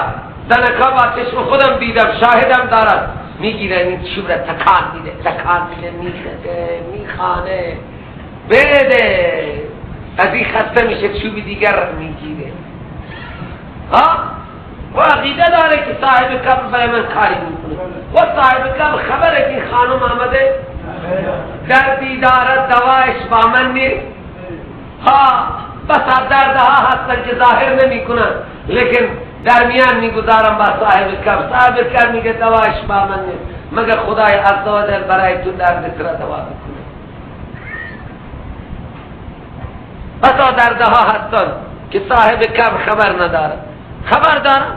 زنکا با چشم خودم دیدم، شاهدم دارد. میگیرن این چوب را تکان میده، تکان میده، میخده، میخانه، بده، از این خسته میشه چوب دیگر را میگیره. ها و عقیده داره که صاحب قبر برای من کاری میکنه و صاحب قبر خبره که خانم آمده دردی دارد دوایش با من نیست. ها بس دردها هستن که ظاهر نمی کنن، لیکن درمیان میگذارم با صاحب قبر. صاحب قبر میگه دوایش با من نیست، مگر خدای عزوجل برای تو درد را دوا بکنه. بسا دردها هستن که صاحب قبر خبر ندارد. خبر دارن،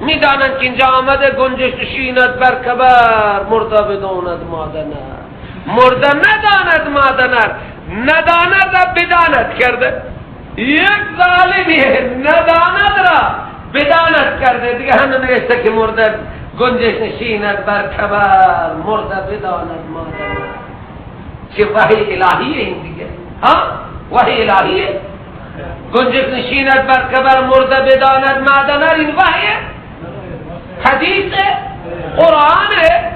میدانند که اینجا آمده گنجش نشیند بر کبر، مرده بداند مادنه، مرده نداند مادنه، نداند را بداند کرده. یک ظالمیه نداند را بداند کرده. دیگه همه نوشته که مرده گنجش نشیند بر کبر، مرده بداند مادر. چه وحی الهیه این دیگه، ها؟ وحی الهیه. گنجش نشیند بر کبر، مرده بداند معدن. این وحیه، حدیثه، قرآنه.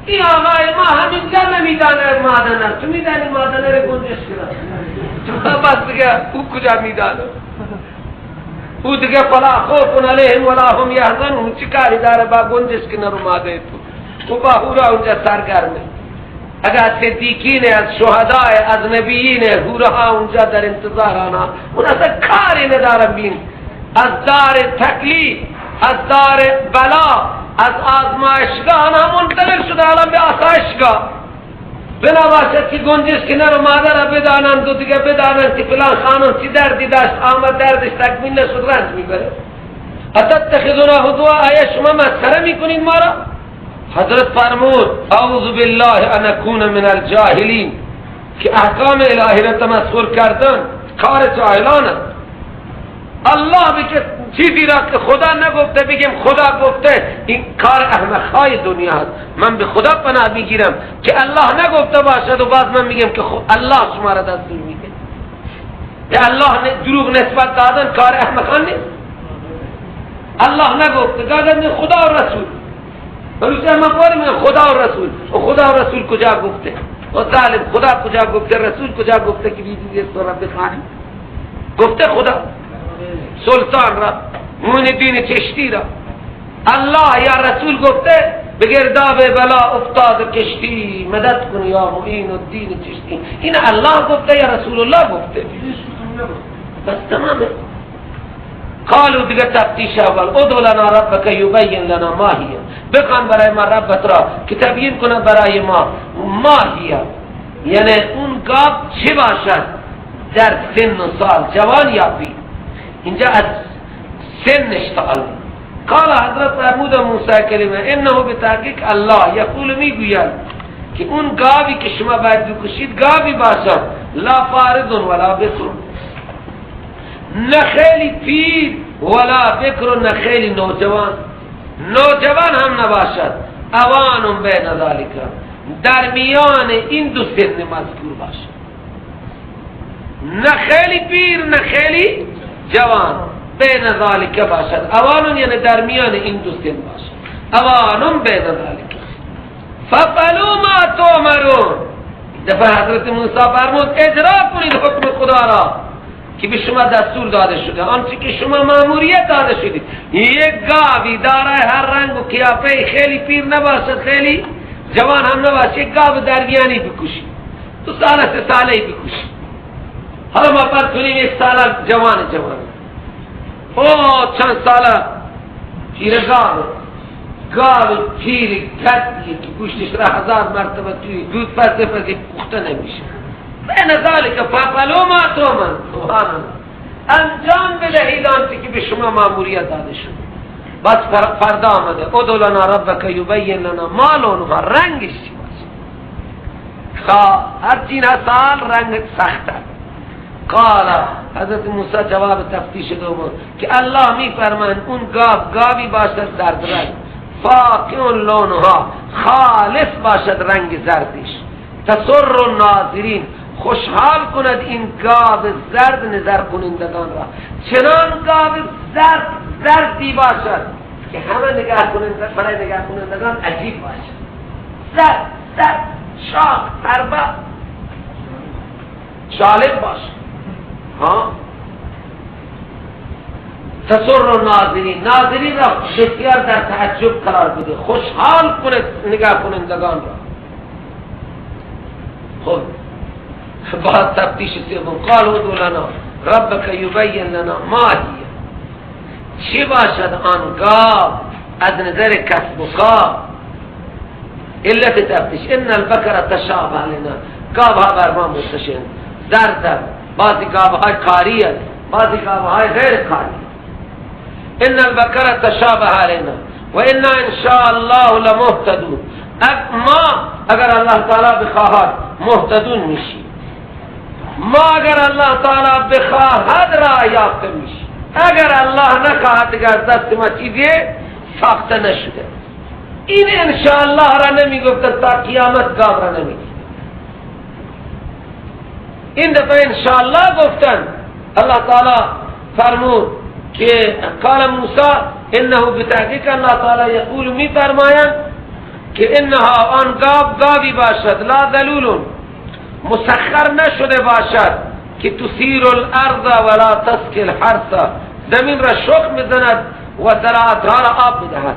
این آقای ما همینجا نمیداند معدن. تو میدانی معدن رو گنجش کنه، تو بس دیگه او کجا میدانه؟ او دیگه فلا خوف علیهم ولا هم یحزنون. چی کاری داره با گنجش کنه رو ماده تو؟ او با هورا اونجا سرگرمه. اگر صدیقین، از شهدای، از نبیین، هورها اونجا در انتظار آنها، اون اصلا کاری ندارن بین از دار تکلیف، از دار بلا، از آزمایشگاه آنها منتقل شده الان به آسایشگاه. بنا باشد که گنجش که نرو مادر را بدانند و دیگه بدانند که فلان خانم چی دردی داشت، آمد دردش تکمیل نشد، رنج میبره. اتتخذونا هزوا، آیا شما مسخره میکنید ما را؟ حضرت فرمود اعوذ بالله ان اکون من الجاهلین، که احکام الهی را تمسخر کردن کار جاهلان است. الله بگه چیزی را که خدا نگفته بگیم خدا گفته، این کار احمق‌های دنیا است. من به خدا پناه میگیرم که الله نگفته باشد و باز من میگم که الله شما را دستور میده. به الله دروغ نسبت دادن کار احمقان نیست. الله نگفته، دادن خدا و رسول. بلوچه ما قول میگن خدا و رسول، و خدا و رسول کجا گفته؟ و ظالم خدا کجا گفته؟ رسول کجا گفته که بیدید است رب خانی گفته؟ خدا سلطان را، معین الدین چشتی را، الله یا رسول گفته؟ به گرداب بلا افتاد کشتی، مدد کن یا معین الدین چشتی. این الله گفته یا رسول الله گفته؟ بس تمامه. قالوا دیگه تفتیش اول، ادع لنا ربک یبین لنا ما هی. بخوان برای ما ربت را که تبیین کنه برای ما ما هی، یعنی اون گاو چه باشد در سن و سال، جوان یا پیر. اینجا از سنش تعلق. قال حضرت فرمود موسی کلمه انه بتحقیق الله یقول، میگوید که اون گاوی که شما باید بکشید گاوی باشد لا فارض ولا بکر، نه خیلی پیر ولا بکر، نه خیلی نوجوان، نوجوان هم نباشد. اوان بین ذالک، در میان این دو سن مذکور باشد، نه خیلی پیر نه خیلی جوان، بین ذالک باشد. اوان یعنی در میان این دو سن باشد. اوان بین ذالک ففعلوا ما تؤمرون. دفعه حضرت موسی فرمود اجرا کنید حکم خدا را که به شما دستور داده شده، آنچه که شما ماموریت داده شدید. یک گاوی دارای هر رنگ و قیافه، خیلی پیر نباشد خیلی جوان هم نباشد، یک گاو درمیانی بکشید، 2 ساله 3 ساله بکشید. حالا ما پر کنیم 1 ساله جوان جوان، او چند ساله پیر گاو، گاو پیر گدیه که گوشتش را 1000 مرتبه توی دود پزه پزه پخته نمیشه. بین ذالک ففعلوا ما تؤمرون. سبحان الله، انجام بدهید آنچه که به شما ماموریت داده شد. بس فردا آمده ادع لنا ربک یبین لنا ما لونها، رنگش چی باشه؟ هر چی سال رنگ سخت است. قال حضرت موسی جواب تفتیش دوم که الله می فرماند اون گاو گاوی باشد زرد رنگ، فاقع لونها، خالص باشد رنگ زردش، تسر الناظرین، خوشحال کند این گاو زرد نظر کنندگان را. چنان گاو زرد زردی باشد که همه نگاه کننده، برای نگاه کنندگان عجیب باشد. زرد زرد، شاخ پربه جالب باشد. ها، تسر الناظرین، ناظرین را بسیار در تعجب قرار بده، خوشحال کند نگاه کنندگان را. خب بعد تفتیش سوم قال ادع لنا ربک یبین لنا ما هی، چی باشد آن گاو از نظر کسب و کار؟ علت تفتیش ان البکر تشابه لنا، گاوها بر ما متشابه زرد، بعضی گاوهای کاری است، بعضی گاوهای غیر کاری. ان البکر تشابه علینا و انا ان شاء الله لمهتدون، ما اگر الله تعالی بخواهد مهتدون میشی، ما اگر الله تعالی بخواهد راه یافته میشی، اگر الله نخواهد دیگر دست ما چیزی ساخته نشده. این انشاءالله را نمی گفتن تا قیامت گاو را نمی. این دفعه انشاءالله گفتن. الله تعالی فرمود که قال موسی انه بتحقیق الله تعالی یقول می فرمایند که انها آن گاو گاوی باشد، لا ذلول مسخر نشده باشد که تسیر الارض ولا تسقی الحرث، زمین را شخم بزند و زراعتها را آب بدهد.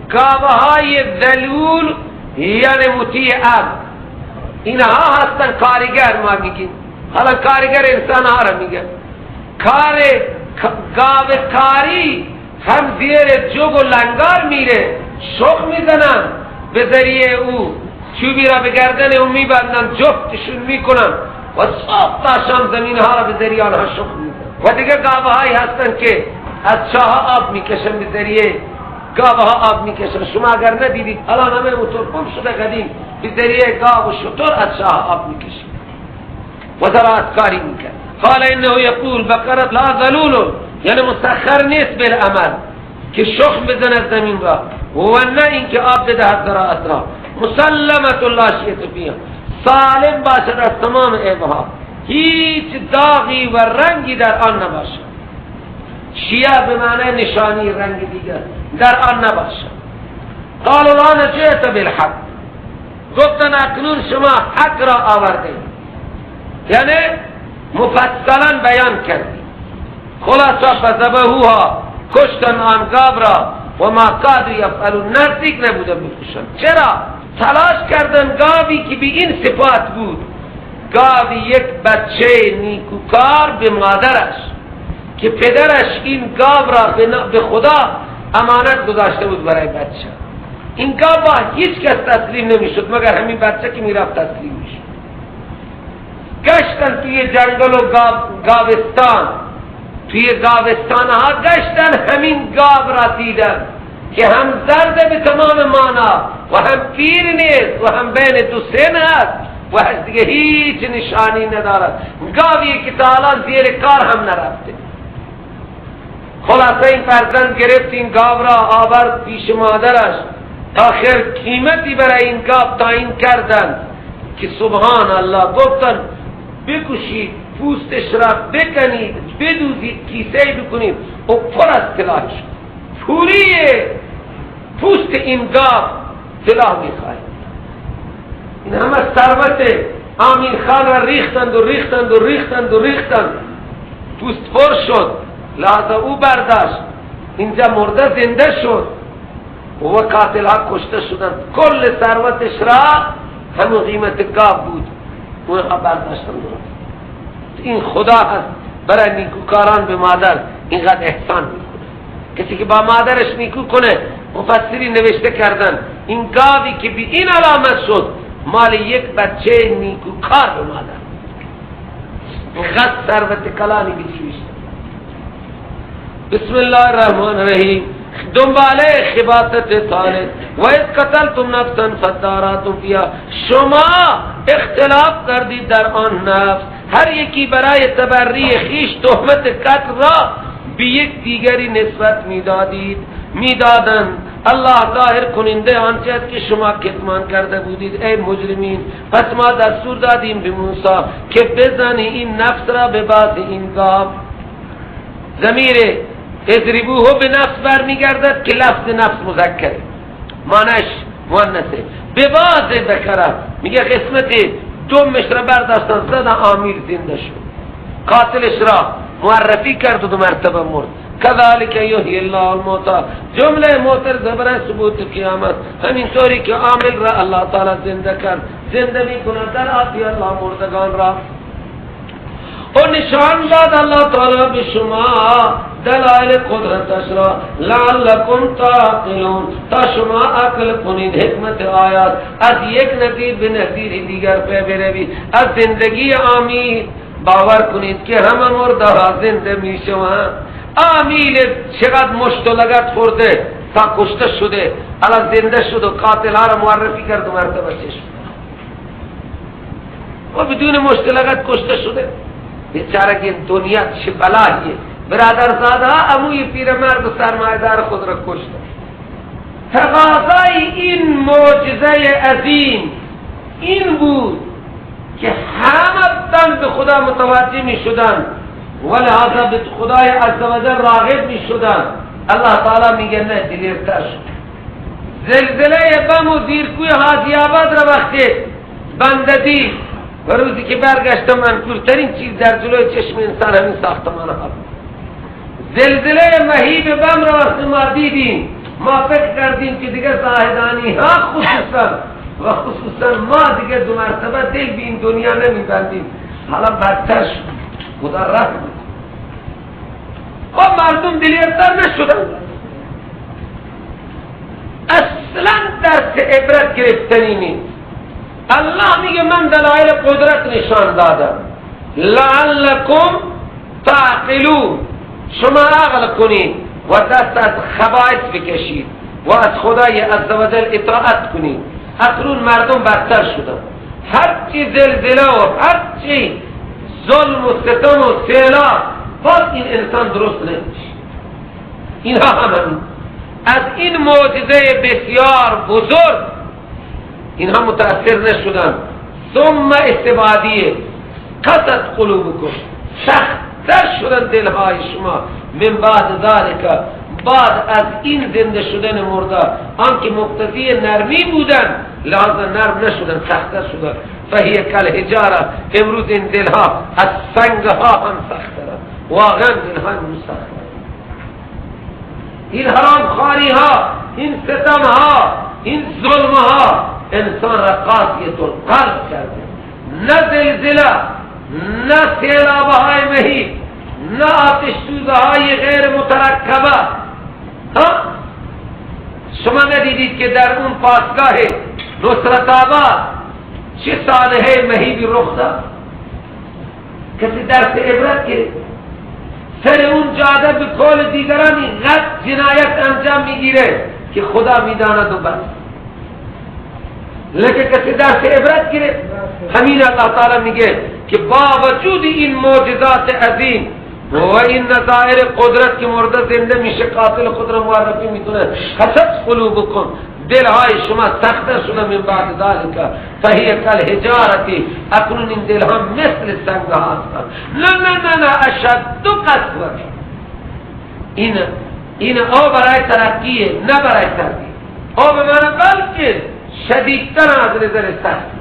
گاوهای ذلول یعنی مطیع اب، اینها هستن کارگر. ما میگیم حالا کارگر انسان ها را میگن. کار گاو کاری هم زیر جوگ و لنگار میره، شخم میزنن به ذریعه او، چوبی را به گردن او میبندن، جفتشون میکنن و صاف تا شام زمین ها را به ذریعه آنها شخم میزنن. و دیگه گاوهایی هستن که از چاه آب میکشن، به ذریعه گاوها آب میکشن. شما اگر ندیدید الان همه موتور پمپ شده قدیم، به ذریعه گاو و شتر از چاه آب میکشن و زراعت کاری میکرد. قال انه یقول بقره لا ذلول، یعنی مسخر نیست بالعمل که شخم بزند زمین را و نه اینکه آب بدهد زراعت را. مسلمت لا شیء فیها، سالم باشد از تمام عیبها، هیچ داغی و رنگی در آن نباشد. شیعه به معنی نشانی رنگ دیگر در آن نباشد. قالوا الان جئت بالحق، گفتن اکنون شما حق را آورده، یعنی مفصلا بیان کردی. خلاصه فذبحوها، کشتن آن گاو را، و ما کادوا یفعلون، نزدیک نبودن بکشن. چرا؟ تلاش کردن گاوی که به این صفات بود، گاوی یک بچه نیکوکار به مادرش که پدرش این گاو را به خدا امانت گذاشته بود برای بچه. این گاو با هیچ کس تسلیم نمیشد مگر همین بچه که میرفت تسلیم میشد. گشتن توی جنگل و گاوستان، توی گاوستان ها گشتن، همین گاو را دیدن که هم زرد به تمام مانا و هم پیر نیست و هم بین دو سن هست و از دیگه هیچ نشانی ندارد. گاوی که تا الان زیر کار هم نرفته. خلاصه این فرزند گرفت این گاو را آورد پیش مادرش. آخر قیمتی برای این گاو تعیین کردن که سبحان الله، گفتن بکشید پوستش را بکنید، بدوزید، کیسه بکنید و پر از طلا شد. پوری پوست این گاو طلا میخواهد. این همه ثروت امین خان را ریختند و ریختند و ریختند و ریختند، پوست پر شد. لحظه او برداشت، اینجا مرده زنده شد و قاتل ها کشته شدند. کل ثروتش را همون قیمت گاو بود، اونها برداشتند. این خدا هست برای نیکوکاران به مادر اینقدر احسان میکنه. کسی که با مادرش نیکو کنه، مفسری نوشته کردن این گاوی که به این علامت شد مال یک بچه نیکوکار به مادر، اینقدر ثروت کلانی بچویش. بسم الله الرحمن الرحیم. دنباله خباثت ثالث، و اذ قتلتم نفسا فادارأتم فیها، شما اختلاف کردید در آن نفس، هر یکی برای تبری خویش تهمت قتل را به یک دیگری نسبت میدادند. الله ظاهر کننده آنچه است که شما کتمان کرده بودید ای مجرمین. پس ما دستور دادیم به موسی که بزنی این نفس را به بعض این گاو. ضمیر اضربوه به نفس برمیگردد که لفظ نفس مذکره، معنیش مؤنثه. به بعض ذکره، میگه قسمت دومش را برداشتن زدن، آمیر زنده شد، قاتلش را معرفی کرد و دو مرتبه مرد. کذالک یحیی الله الموتی، جمله معترضه برای ثبوت قیامت. همینطوری که عامل را الله تعالی زنده کرد، زنده میکند در آتی الله مردگان را. و نشان داد الله تعالی به شما دلائل قدرتش را، لعلکم تعقلون، تا شما عقل کنید حکمت آیات، از یک نظیر به نظیر دیگر پی بروید. از زندگی آمیل باور کنید که همه مرده ها زنده می شوند. آمیل چقدر مشت و لگد خورده تا کشته شده، الان زنده شد و قاتل ها را معرفی کرد و مرتبه چشم و بدون مشت لگد کشته شده. بیچاره که دنیا چه بلاییه. برادر زاده عموی پیرمرد و سرمایه‌دار خود را کشته. تقاضای این معجزه عظیم این بود که همه به خدا متوجه می شدن و لحاظا به خدای عزوجل راغب می شدن. الله تعالی میگه نه، دلیرتر شد. زلزله بم و زیرکوی حاجی آباد را وقتی بنده دید و روزی که برگشتم منفورترین چیز در جلوی چشم انسان همین ساختمان ها. زلزله مهیب بم را وقتی ما دیدیم، ما فکر کردیم که دیگه زاهدانی ها خصوصا و خصوصا ما دیگه دو مرتبه دل به این دنیا نمیبندیم. حالا بدتر شد، خدا رحم بود. خب مردم دلیرتر نشدن، اصلا درس عبرت گرفتنی نیست. الله میگه من دلایل قدرت نشان دادم، لعلکم تعقلون، شما عقل کنید و دست از خبائث بکشید و از خدای عزوجل اطاعت کنید. اکنون مردم بدتر شدن، هرچی زلزله و هرچی ظلم و ستم و سیلاب، باز این انسان درست نمیشه. اینها هم از این معجزه بسیار بزرگ اینها متأثر نشدن. ثم استبادیه قست قلوبکم، سخت‌تر شدن دلهای شما. من بعد ذالک، بعد از این زنده شدن مرده، آنکه مقتضی نرمی بودن لحاظا نرم نشدن، سخت‌تر شدن. فهی کالحجاره، امروز این دلها از سنگها هم سخت‌ترن، واقعا دلها امروز سخت‌ترن. این حرام خواری ها، این ستم ها، این ظلم ها انسان را قاسیت القلب کرده. نه زلزله، نه سیلاب های مهیب، نه آتش سوزه های غیر مترکبه. ها؟ شما ندیدید که در اون پاسگاه نصرت آباد چه سانحه مهیبی رخ داد؟ کسی درس عبرت گرفت؟ سر اون جاده به قول دیگران اینقدر جنایت انجام میگیره که خدا میداند و بس. لیکن کسی درس عبرت گرفت؟ همین الله تعالی میگه که با وجود این معجزات عظیم و این نظائر قدرت که مرده زنده میشه، قاتل خود را معرفی میکنه، قست قلوبکم، دلهای شما سخت شده. من بعد ذالک فهی کالحجارة، اکنون این دلها مثل سنگ ها هستند. نه نه نه نه، اشد قسوة. این او برای ترقیه، نه برای ترقی، او به معنی بلکه شدیدتر از نظر سختی.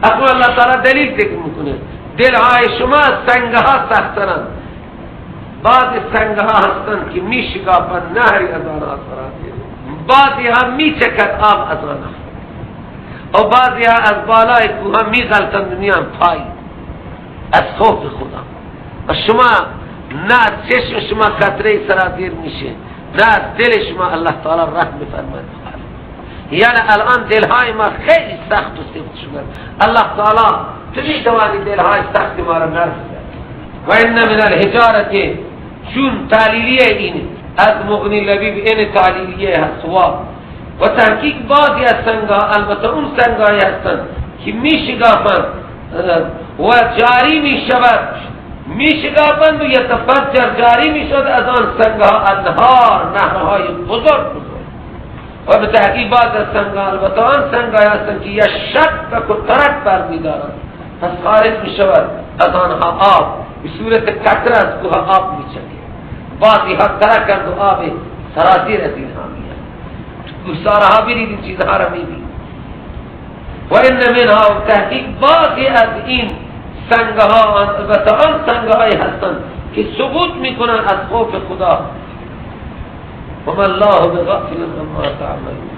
اکنون الله تعالی دلیل ذکر میکنه دلهای شما سنگ ها سخت‌ترند. بعض سنگ ها هستند که میشکافند، نهری از آنها سرازیر، بعضی ها میچکد آب از آنها، و بعضی ها از بالای کوه میغلطند میان پای از خوف خدا. و شما نه از چشم شما قطره سرازیر میشه، نه از دل شما. الله تعالی رحم بفرماید. یعنی الان دلهای ما خیلی سخت و سفت شدن. الله تعالی تو میتوانی دلهای سخت ما را نرم کرد. و ان من الحجارة، چون تعلیلیه این از مغنی لبیب، این تعلیلیه هست و تحقیق بعضی از سنگها، البته اون سنگهایی هستند که میشکافند و جاری میشود، میشکافند و یتفجر، جاری میشود از آن سنگها انهار، نهرهای بزرگ بزرگ. و به تحقیق بعض از سنگها، البته آن سنگهایی هستند که یشک و ترک برمیدارند، پس خارج میشود از آنها آب به صورت قطره از کوه آب میچکه. بعضی ها ترکند و آب سرازیر از اینها میاد. کوهسارها برید این چیزها را میبینید. و ان منها، تحقیق بعضی از این سنگها، البته آن سنگهایی هستند که سقوط میکنن از خوف خدا. و ما الله بغافل عما تعملون،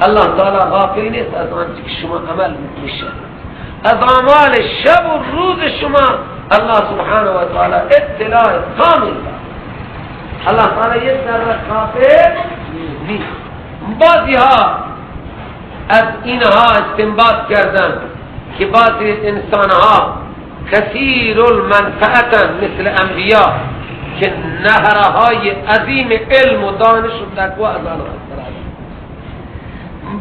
الله تعالی غافل نیست از آنچه که شما عمل میشه، از اعمال شب و روز شما الله سبحانه و تعالی اطلاع کامل دارد. الله تعالی یک ذره غافل نیست. بعضی ها از اینها استنباط کردن که بعضی انسان ها کثیر المنفعتن مثل انبیا که نهرهای عظیم علم و دانش و تقوا از آنها هستند.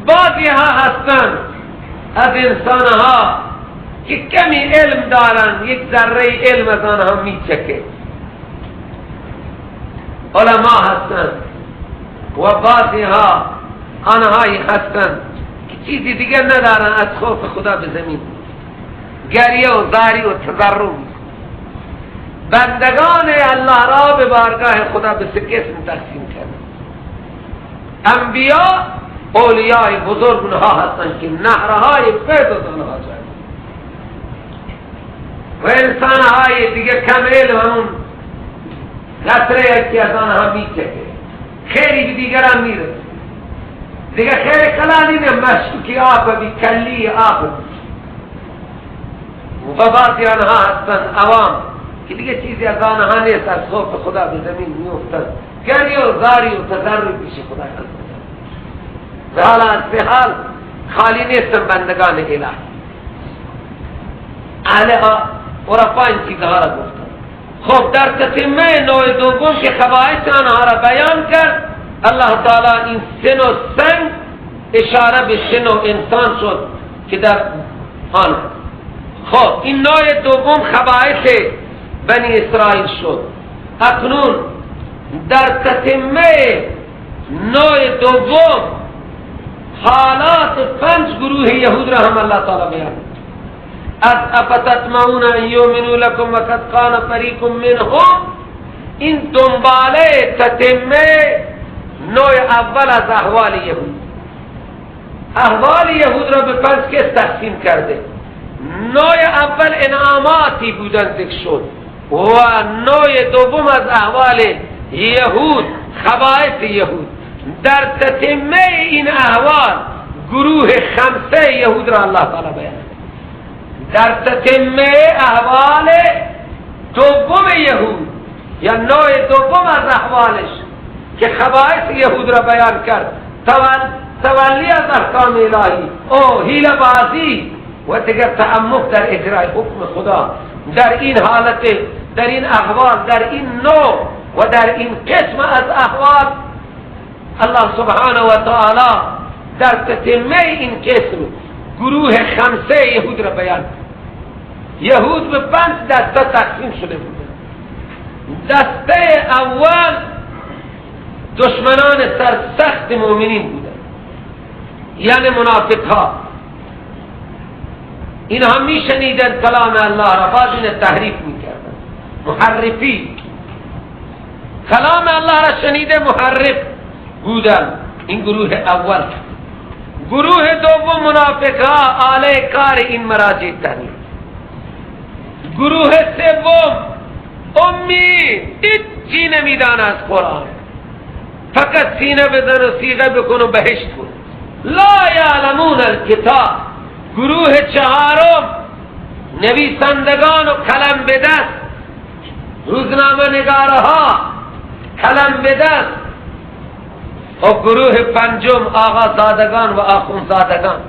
بعضی ها هستند از انسان ها که کمی علم دارن، یک ذره علم از آنها میچکه. علما هستند، و بعضی ها آنهایی هستند که چیزی دیگر ندارن، از خوف خدا به زمین گریه و زاری و تضرع. بندگان الله را به بارگاه خدا به سه قسم تقسیم کرد. انبیا اولیای بزرگ اونها هستند که نهرهای فیض از آنها جاری و انسانهای دیگه کم علم همون قطره یکی از آنها میچکه، خیلی به دیگران میرسه دیگه، خیلی کلانی نه مشکوکی آب بی کلی آب. و بعضی آنها هستند عوام که دیگه چیزی از آنها نیست، از خوف خدا به زمین میافتند، گریه و زاری و تضرع پیش خدا هستند. و حالا از حال خالی نیستن بندگان اله. اهل عرفا این چیزها را گفتن. خب در تتمه نوع دوم که خبائث آنها را بیان کرد، الله تعالی این سن و سنگ اشاره به سن و انسان شد که در آن. خب این نوع دوم خبائث بنی اسرائیل شد. اکنون در تتمه نوع دوم حالات پنج گروه یهود را هم الله تعالی بیان. از افتطمعون ان یؤمنوا لکم وقد کان فریق منهم، این دنباله تتمه نوع اول از احوال یهود. احوال یهود را به پنج قسم تقسیم کرده. نوع اول انعاماتی بودن ذکر شد و نوع دوم از احوال یهود خبائث یهود. در تتمه این احوال گروه خمسه یهود را الله تعالی بیان. در تتمه احوال دوم یهود یا نوع دوم از احوالش که خبائث یهود را بیان کرد، تولی از احکام الهی او حیله بازی و دیگر تعمق در اجرای حکم خدا، در این حالت، در این احوال، در این نوع و در این قسم از احوال الله سبحانه و تعالی در تتمه این قسم گروه خمسه یهود را بیان. یهود به پنج دسته تقسیم شده بود. دسته اول دشمنان سرسخت مؤمنین بودند، یعنی منافق ها. اینها میشنیدند کلام الله را، بعد این تحریف میکردند، محرفی کلام الله را شنیده محرف بودند. این گروه اول. گروه دوم منافق ها، آله کار این مراجع تحریف. گروه سوم امی، هیچی نمیدان از قرآن، فقط سینه بزن و صیغه بکن و بهشت کن، لا یعلمون الکتاب. گروه چهارم نویسندگان و قلم به دست، روزنامه نگارها قلم به دست. و گروه پنجم آقازادگان و آخوندزادگان.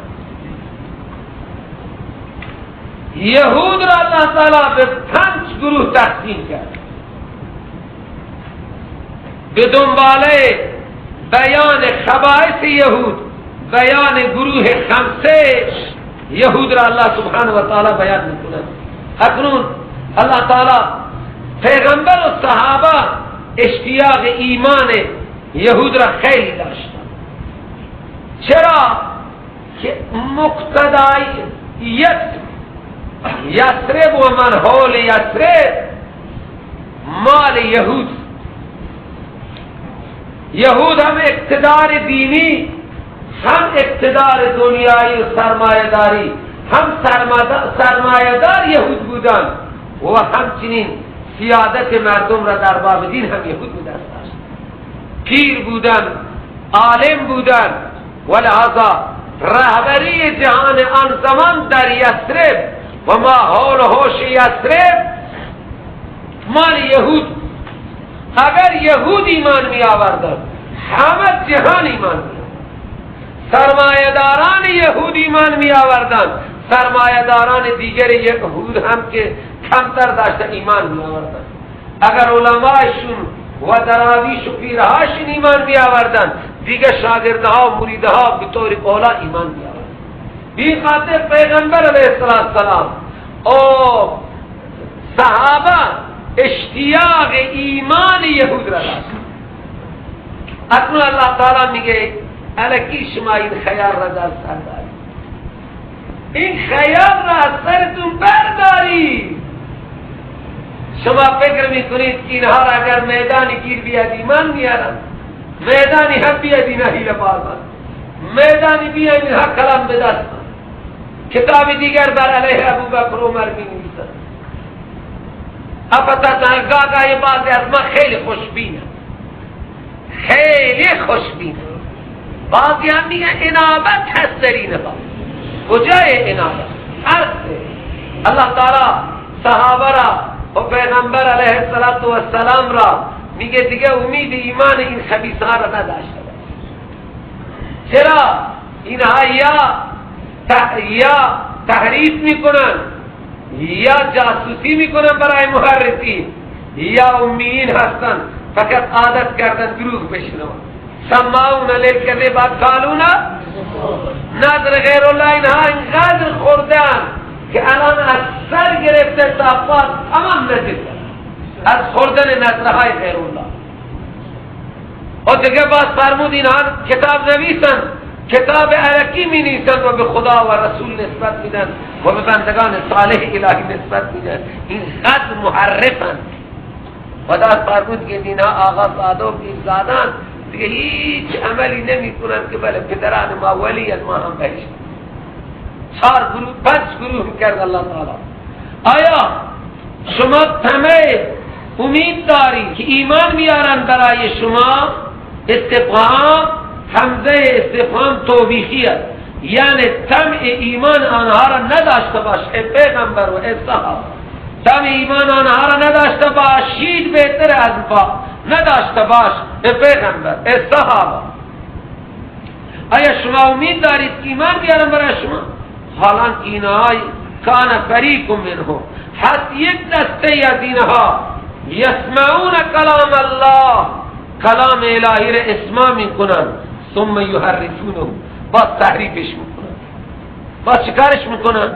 یهود را الله تعالی به پنج گروه تقسیم کرد به دنباله بیان خبائث یهود، بیان گروه خمسه یهود را الله سبحانه و تعالی بیان میکند. اکنون الله تعالی پیغمبر و صحابه اشتیاق ایمان یهود را خیلی داشتند. چرا که مقتداییت یثرب و من حول یثرب مال یهود. یهود هم اقتدار دینی، هم اقتدار دنیایی و سرمایه داری، هم سرمایه دار یهود بودن و همچنین سیادت مردم را در باب دین هم یهود به دست داشت. پیر بودن، عالم بودن و لہذا رهبری جهان آن زمان در یثرب و ما حول و حوش یثرب مال یهود. اگر یهود ایمان می آوردن همه جهان ایمان می آوردن. سرمایه داران یهود ایمان می آوردن، سرمایه داران دیگر یهود هم که کمتر داشته ایمان می آوردن. اگر علمایشون و دراویش و پیرهاشون ایمان می آوردن، دیگر شاگردها و مریدها به طور اولا ایمان می آوردن. بی خاطر پیغمبر علیه السلام او صحابه اشتیاق ایمان یهود را داشت. اکنون الله تعالی میگه الکی شما این خیال را در سر دارید، این خیال را از سرتون بردارید. شما فکر میکنید که اینها را اگر میدانی گیر بیاد ایمان میارن، میدانی هم بیاد اینا حیله بازن، میدانی بیاد اینها کلام به دست، کتاب دیگر بر علیه ابوبکر عمر می نویسن. گاگای بعضی از ما خیلی خوشبینه، خیلی خوشبینه. بعضی هم میگن انابت هست در اینها. کجای انابت؟ هست. الله تعالی صحابه را و پیغمبر علیه السلام را میگه دیگه امید ایمان این خبیث ها را نداشته باش. چرا؟ اینها یا تحریف میکنن، یا جاسوسی میکنن برای محرفین، یا امیین هستن فقط عادت کردن دروغ بشنون. سماعون للکذب اکالون نظر غیر الله. اینها اینقدر خوردن که الان از سر گرفته تا پا تمام نجسن از خوردن نظرهای غیر الله. و دیگه باز فرمود اینها کتاب نویسن، کتاب الکی می نیسن و به خدا و رسول نسبت میدن و به بندگان صالح الهی نسبت میدن. اینقدر محرفن. خدا فرمود که اینها آقا زاده و پیر زادن دیگه هیچ عملی نمی کنن که بله پدران ما ولی ما هم بهشت. 4 گروه 5 گروه کرد الله تعالی. آیا شما طمع امید داری که ایمان میارن برای شما؟ استفهام حمزه استفهام توبیخی است، یعنی طمع ایمان آنها را نداشته باش ای پیغمبر و ای صحابه. طمع ایمان آنها را نداشته باشید، بهتر از با نداشته باش ای پیغمبر ای صحابه. آیا شما امید دارید که ایمان بیارن برای شما؟ حالان اینها کان فریق منهم، حتی یک دسته از اینها یسمعون کلام الله، کلام الهی را اسماع میکنن، ثم یحرفونه، باز تحریفش میکنن. باز چیکارش میکنن؟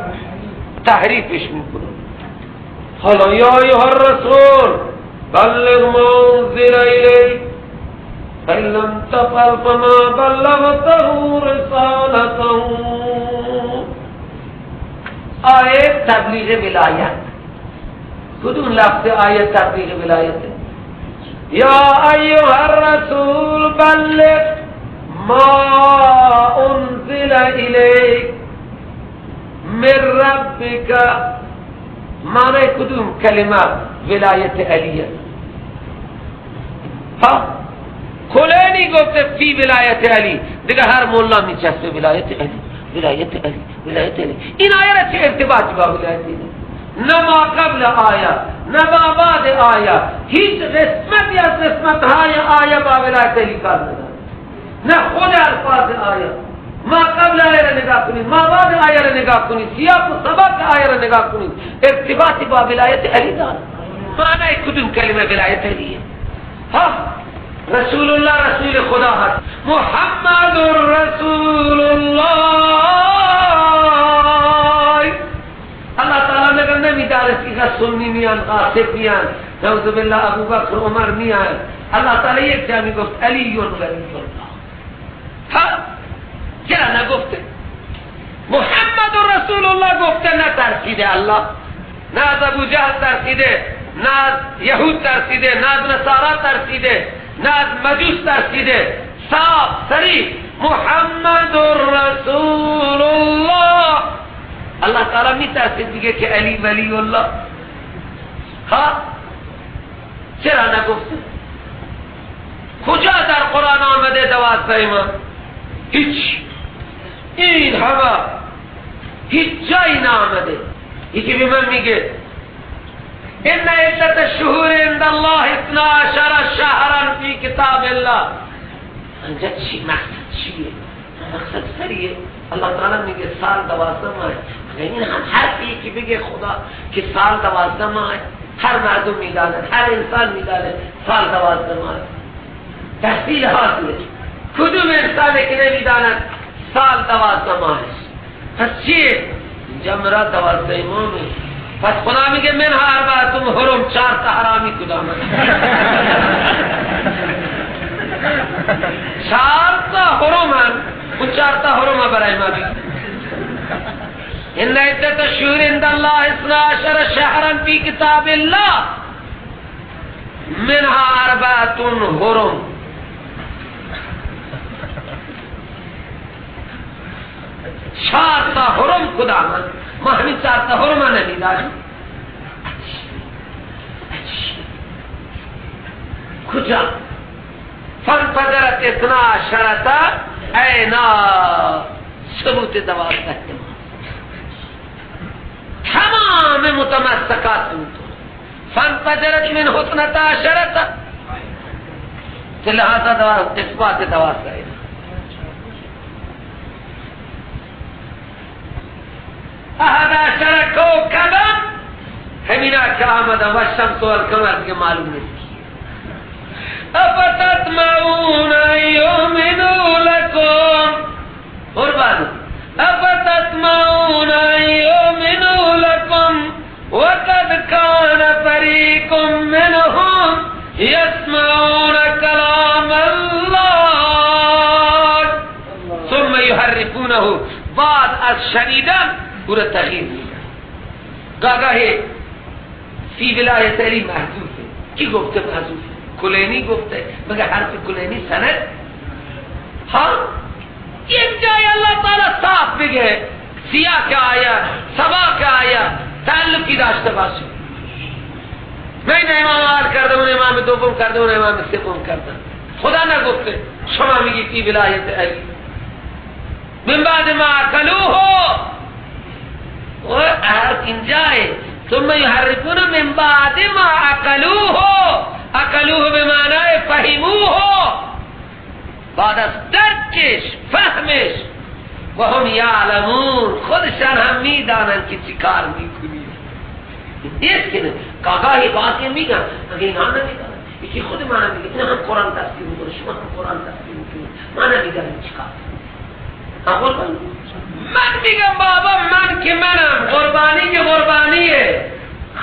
تحریفش میکنن. حالا یا ایها الرسول بلغ ما انزل الیک فإن لم تفعل فما بلغته رسالته. آیه تبلیغ ولایت، کدوم لفظ آیه تبلیغ ولایت؟ یا ایها الرسول بلغ ما انزل الیک من ربک. معنی کدوم کلمه ولایت علیه؟ ها کلینی گفته فی ولایت علی، دیگه هر مولا میچسبه ولایت علی، ولایت علی، ولایت علی. این آیه را چه ارتباطی با ولایت علی؟ نه ما قبل آیه نه ما بعد آیه، هیچ قسمتی از قسمت های آیه با ولایت علی کار نداره. نه خود الفاظ آیه، ما قبل آیه را نگاه کنید، ما بعد آیه را نگاه کنید، سیاق و سبق آیه را نگاه کنید، ارتباطی با ولایت علی داره. معنی کدوم کلمه ولایت علیه؟ ها رسول الله رسول خدا هست، محمد رسول الله. الله تعالی میگه نمیدارست که سنی میان، غاصب میان، نعوذ بالله ابوبکر عمر میان. الله تعالی یک جا میگفت علی ولی الله. ها چرا نگفته؟ محمد رسول الله گفته، نترسیده الله، نه از ابو جهل ترسیده، نه از یهود ترسیده، نه از نصارا ترسیده، نه از مجوس ترسیده. صاف صریح محمد رسول الله. الله تعالی می ترسید دیگه که علی ولی الله. ها چرا نگفته؟ کجا در قرآن آمده 12 امام؟ هیچ، این همه هیچ جایی نامده. یکی به من میگه ان عدت الشهور عند الله 12 شهرا فی کتاب الله. اینجا چی مقصد چیه؟ مقصد سریه. الله تعالی میگه سال 12 ماه. این هم حرفیه که بگه خدا که سال 12 ماه، هر مردم میدانن، هر انسان میدانه سال 12 ماه. تحصیل حاصله. کدوم انسانه که نمیداند سال 12 ماه؟ پس چیه؟ اینجا مراد 12 امامه. پس خدا میگه منها اربعتم حرم، 4 تا حرامی کدام؟ 4 تا حرمن، اون 4 تا حرم برای ما بگی. ان عدت الشهور عند الله 12 شهرا فی کتاب الله منها 4 حرم. 4 تا حرم خدا من، ما همین 4 تا حرم نمیدانیم. کجا؟ فانفجرت 12 عینا، ثبوت 12 تمام متمسکات بود. فانفجرت من 12، لہذا اثبات 12. 11 کوکبا، همینا که آمده و شمس و القمر دیگه معلوم نیست. افتطمعون ان یؤمنوا لکم، قربان، افتطمعون ان یؤمنوا لکم وقد کان فریق منهم یسمعون کلام الله ثم یحرفونه. بعد از شنیدن او را تغییر میدن. گاهی فی ولایت علی محذوفه. کی گفته محذوفه؟ کلینی گفته. مگر حرف کلینی سند؟ ها؟ یک جای اللہ تعالی صاف بگه سیاه که آیا سبا که آیا تعلقی داشته باشه. من امام اول کردم، اون امام دوم کردم، اون امام سوم کردم. خدا نگفته شما میگی فی ولایت علی من بعد ما اکلوه و حرف اینجاه ثم یحرفون من بعد ما اکلوه، اکلوه به معنای فهموه، بعد از درکش فهمش. و هم یعلمون، خودشان هم میدانند که چی کار میکنی. نیست که گاهی بعضی میگن مگه اینها نمیدانند، یکی خود من میگه اینا هم قرآن تفسیر میکنه، شما هم قرآن تفسیر میکنید، من نمیدانم چی کار. من میگم بابا من که منم، قربانی که قربانیه،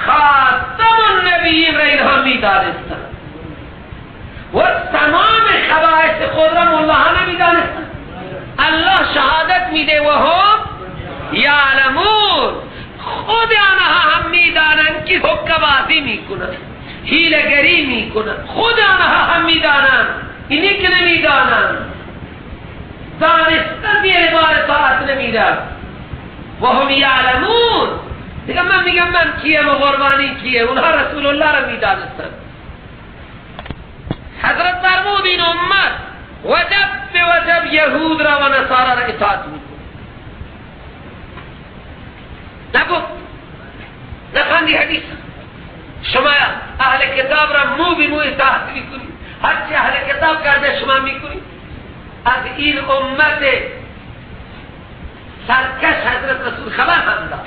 خاتم النبیین را اینها میدانستن و تمام خبائث خود را ملاها نمیدانستن. الله شهادت میده و هم یعلمون، خود آنها هم میدانند که حقه بازی میکنن، حیله‌گری میکنن، خود آنها هم میدانند، اینی که نمیدانند. دانستن به اعتبار طاعت نمیدن. و هم یعلمون. دیگه من میگم من کیم و قربانی کیه، اونها رسول الله را میدانستن. حضرت فرمود این امت وجب به وجب یهود را و نصارا را اطاعت میکنه. نگفت نخواندی حدیث شما اهل کتاب را مو به مو اطاعت میکنید، هرچی اهل کتاب کرده شما میکنید. از این امت سرکش حضرت رسول خبر هم داد.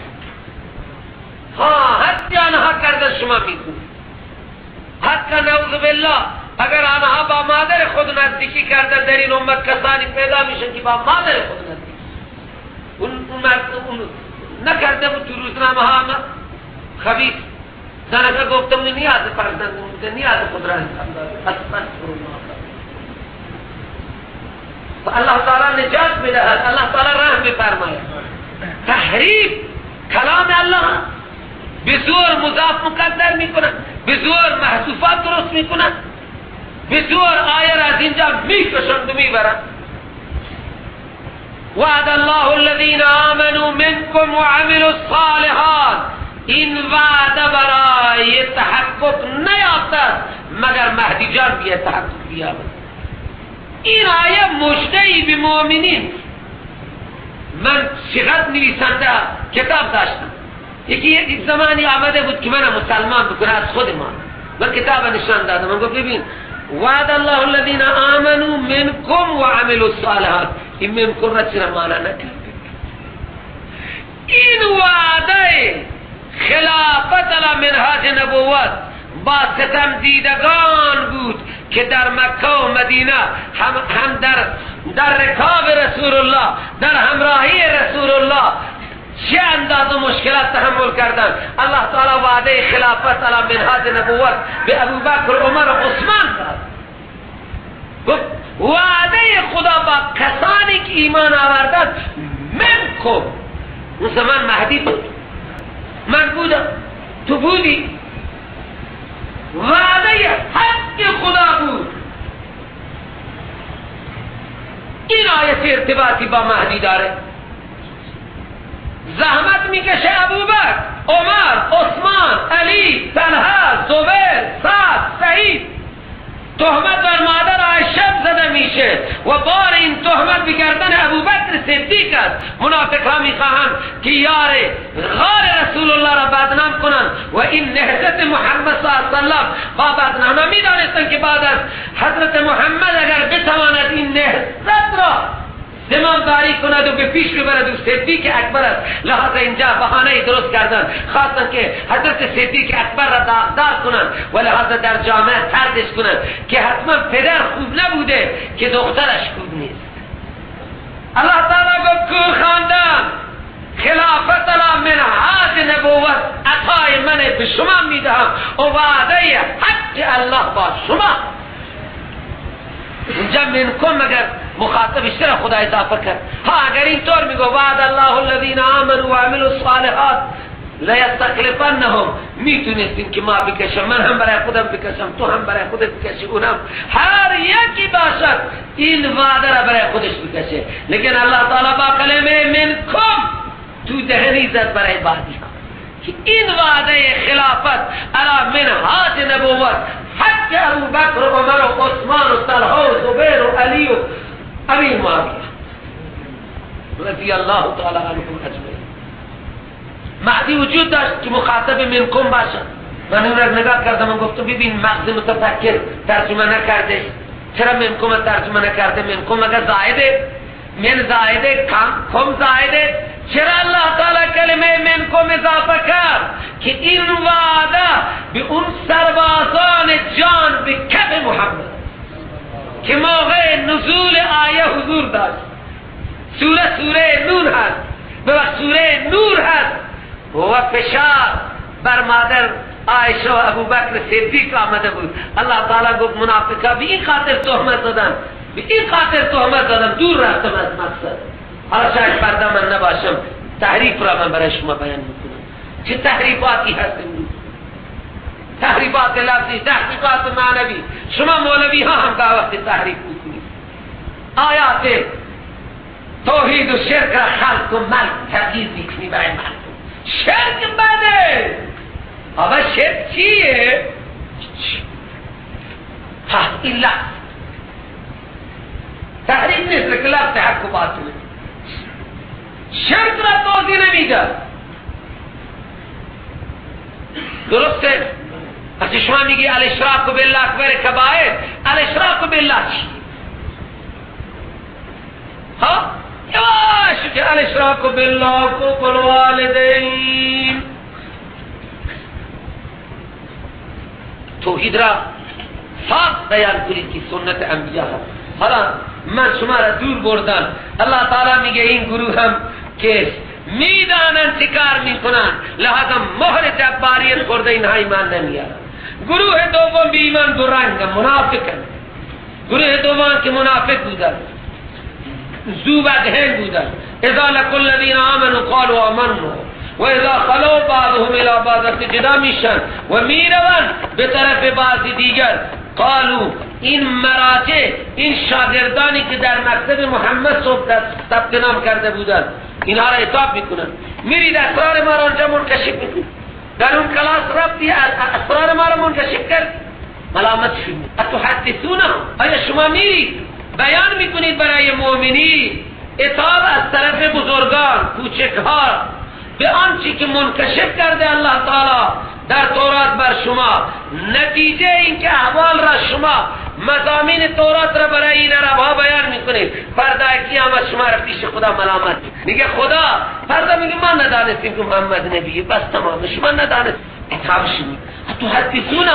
ها هرچی آنها کرده شما میکنید. حتی نعوذ بالله اگر آنها با مادر خود نزدیکی کردن، در این امت کسانی پیدا میشن که با مادر خود نزدیکی اون نکرده بود. تو روزنامه ها آمد خبیث زنکه گفتم نیاز فرزند بوده، نیاز خود را انسان داره. الله تعالی نجات بدهد، الله تعالی رحم بفرماید. تحریف کلام الله به زور مضاف مقدر میکنن، به زور محذوفات درست میکنن، به زور آیه را از اینجا میکشند و میبرند. وعد الله الذين آمنوا منكم وعملوا الصالحات، این وعده برای تحقق نیافته مگر مهدی جان بیا تحقق بیابد. این آیه مژده‌ای به مؤمنین. من چقدر نویسنده کتاب داشتم، یکی یک زمانی آمده بود که من مسلمان بکنه از خود ما، من کتاب نشان دادم، من گفت ببین وعد الله الذين آمنوا منكم وعملوا الصالحات، این منکم را چرا معنا نکرد؟ این وعده خلافت علی منهاج نبوت با ستم دیدگان بود که در مکه و مدینه هم در رکاب رسول الله، در همراهی رسول الله چه اندازه مشکلات تحمل کردن. الله تعالی وعده خلافت علی منهاج نبوت به ابوبکر، عمر و عثمان داد. گفت وعده خدا با کسانی که ایمان آوردند منکم. اون زمان مهدی بود، من بودم، تو بودی. وعده حق خدا بود. این آیت ارتباطی با مهدی داره. زحمت میکشه ابوبکر، عمر، عثمان، علی، طلحه، زبیر، سعد، سعید. تهمت بر مادر عایشه زده میشه و بار این تهمت به گردن ابوبکر صدیق است. منافق ها میخواهند که یار غار رسول الله را بدنام کنند و این نهضت محمد صلی الله علیه و سلم با بدنام. میدانستند که بعد از حضرت محمد اگر بتواند این نهضت را زمامداری کند و به پیش ببرد و صدیق اکبر است، لحاظ اینجا بهانه درست کردن، خواستن که حضرت صدیق اکبر را داغدار کنند و لحاظ در جامعه طردش کنند که حتما پدر خوب نبوده که دخترش خوب نیست. الله تعالی گفت کور خواندن خلافت را منهاج نبوت عطای من به شما میدهم و وعده حق الله با شما. اینجا منکم مگر مخاطبش چرا خدا اضافه کرد؟ ها اگر اینطور میگو وعد الله الذین آمنوا وعملوا الصالحات لیستخلفنهم، میتونستیم که ما بکشم، من هم برای خودم بکشم، تو هم برای خودت بکشی، اونم هر یکی باشد این وعده را برای خودش بکشه. لیکن الله تعالی با کلمه منکم تو دهنی زد برای بعدی ها که این وعده خلافت علی منهاج نبوت حق ابوبکر و عمر و عثمان و طلحه و زبیر و علی و ابی معاویه رضی الله تعالی عنهم اجمعین. مهدی وجود داشت که مخاطب منکم باشد. من اون را نگاه کردم و گفتم ببین مغز متفکر ترجمه نکرده، چرا منکم ترجمه نکرده؟ منکم اگر زائده، من زائده، کم زائده، چرا الله تعالی کلمه منکم اضافه کرد که این وعده به اون سربازان جان به کف محمد که موقع نزول آیه حضور داشت. سوره سوره نور هست، به وقت سوره نور هست و فشار بر مادر عایشه و ابوبکر صدیق آمده بود. الله تعالی گفت منافقا به این خاطر تهمت زدن، به این خاطر تهمت زدن، دور رفتم از مقصد. حالا شاید فردا من نباشم، تحریف را من برای شما بیان میکنم چه تحریفاتی هست امروز، تحریفات لفظی، تحریفات معنوی. شما مولوی ها هم گاه وقت تحریف میکنید. آیات توحید و شرک را خلق و ملک تغییر میکنی برای مردم. شرک بده. آقا شرک چیه؟ ها این لفظ تحریف نیست، لیکن لفظ حق و باطله. شرک را توضیح نمیده. درسته؟ وقتی شما میگی الاشراک بالله اکبر کبائر، الاشراک بالله چی؟ ها؟ یواش که الاشراک بالله حقوق الوالدین. توحید را صاف بیان کنید که سنت انبیاء هست. حالا من شما را دور بردم. الله تعالی میگه این گروه هم که میدانند چه کار میکنن، لحاظا مهر جباریت خورده اینها ایمان نمیارن. گروه دوم بی ایمان دو رنگ منافقن. گروه دوم که منافق بودن، ذو وجهین بودن. اذا لقوا الذین آمنوا قالوا آمنا و اذا خلوا بعضهم الى بعض، جدا میشن و میروند به طرف بعضی دیگر. قالوا، این مراجع، این شاگردانی که در مکتب محمد صبح ثبت نام کرده بودند، اینها را عتاب میکنن. میرید اسرار ما را آنجا منکشف میکنید، در اون کلاس رفتی اسرار ما را منکشف کرد، ملامت شد. اتحدثونه، آیا شما میرید بیان میکنید برای مؤمنین عتاب از طرف بزرگان کوچکها به آنچه که منکشف کرده الله تعالی در تورات بر شما، نتیجه این که احوال را شما مضامین تورات را برای این عربها بیان میکنید، فردا قیامت شما را پیش خدا ملامت میگه. خدا فردا میگه ما ندانستیم که محمد نبیه، بس تمام، شما ندانست. عتاب شما تحدثونه،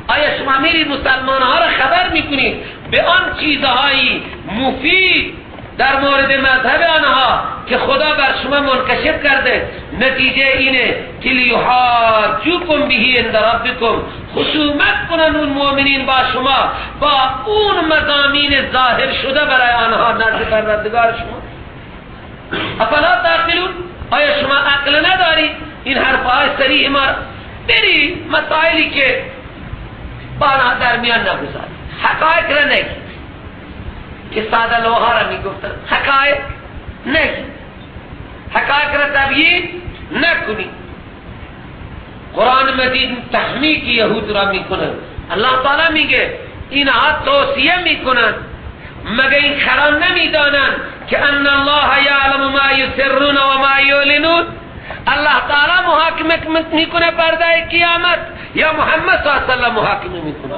آیا شما میرید مسلمان ها را خبر میکنید به آن چیزهایی مفید در مورد مذهب آنها که خدا بر شما منکشف کرده، نتیجه اینه که لیحاجوکم به عند ربکم، خصومت کنن اون مؤمنین با شما با اون مضامین ظاهر شده برای آنها نزد پروردگار شما. افلا تعقلون، آیا شما عقل ندارید؟ این حرفهای صریح ما بری مسائلی که با آنها در میان نگذارید، حقایق را نگید که ساده لوحا را میگفتن، حقایق نگید، حقایق را تبیین نکنید. قرآن مجید تحمیق یهود را میکنه. الله تعالی میگه اینها توصیه میکنن، مگه این خران نمیدانند که ان الله یعلم ما یسرون و ما یعلنون؟ الله تعالی محاکمه میکنه پرده قیامت، یا محمد صلی الله علیه و سلم محاکمه میکنه.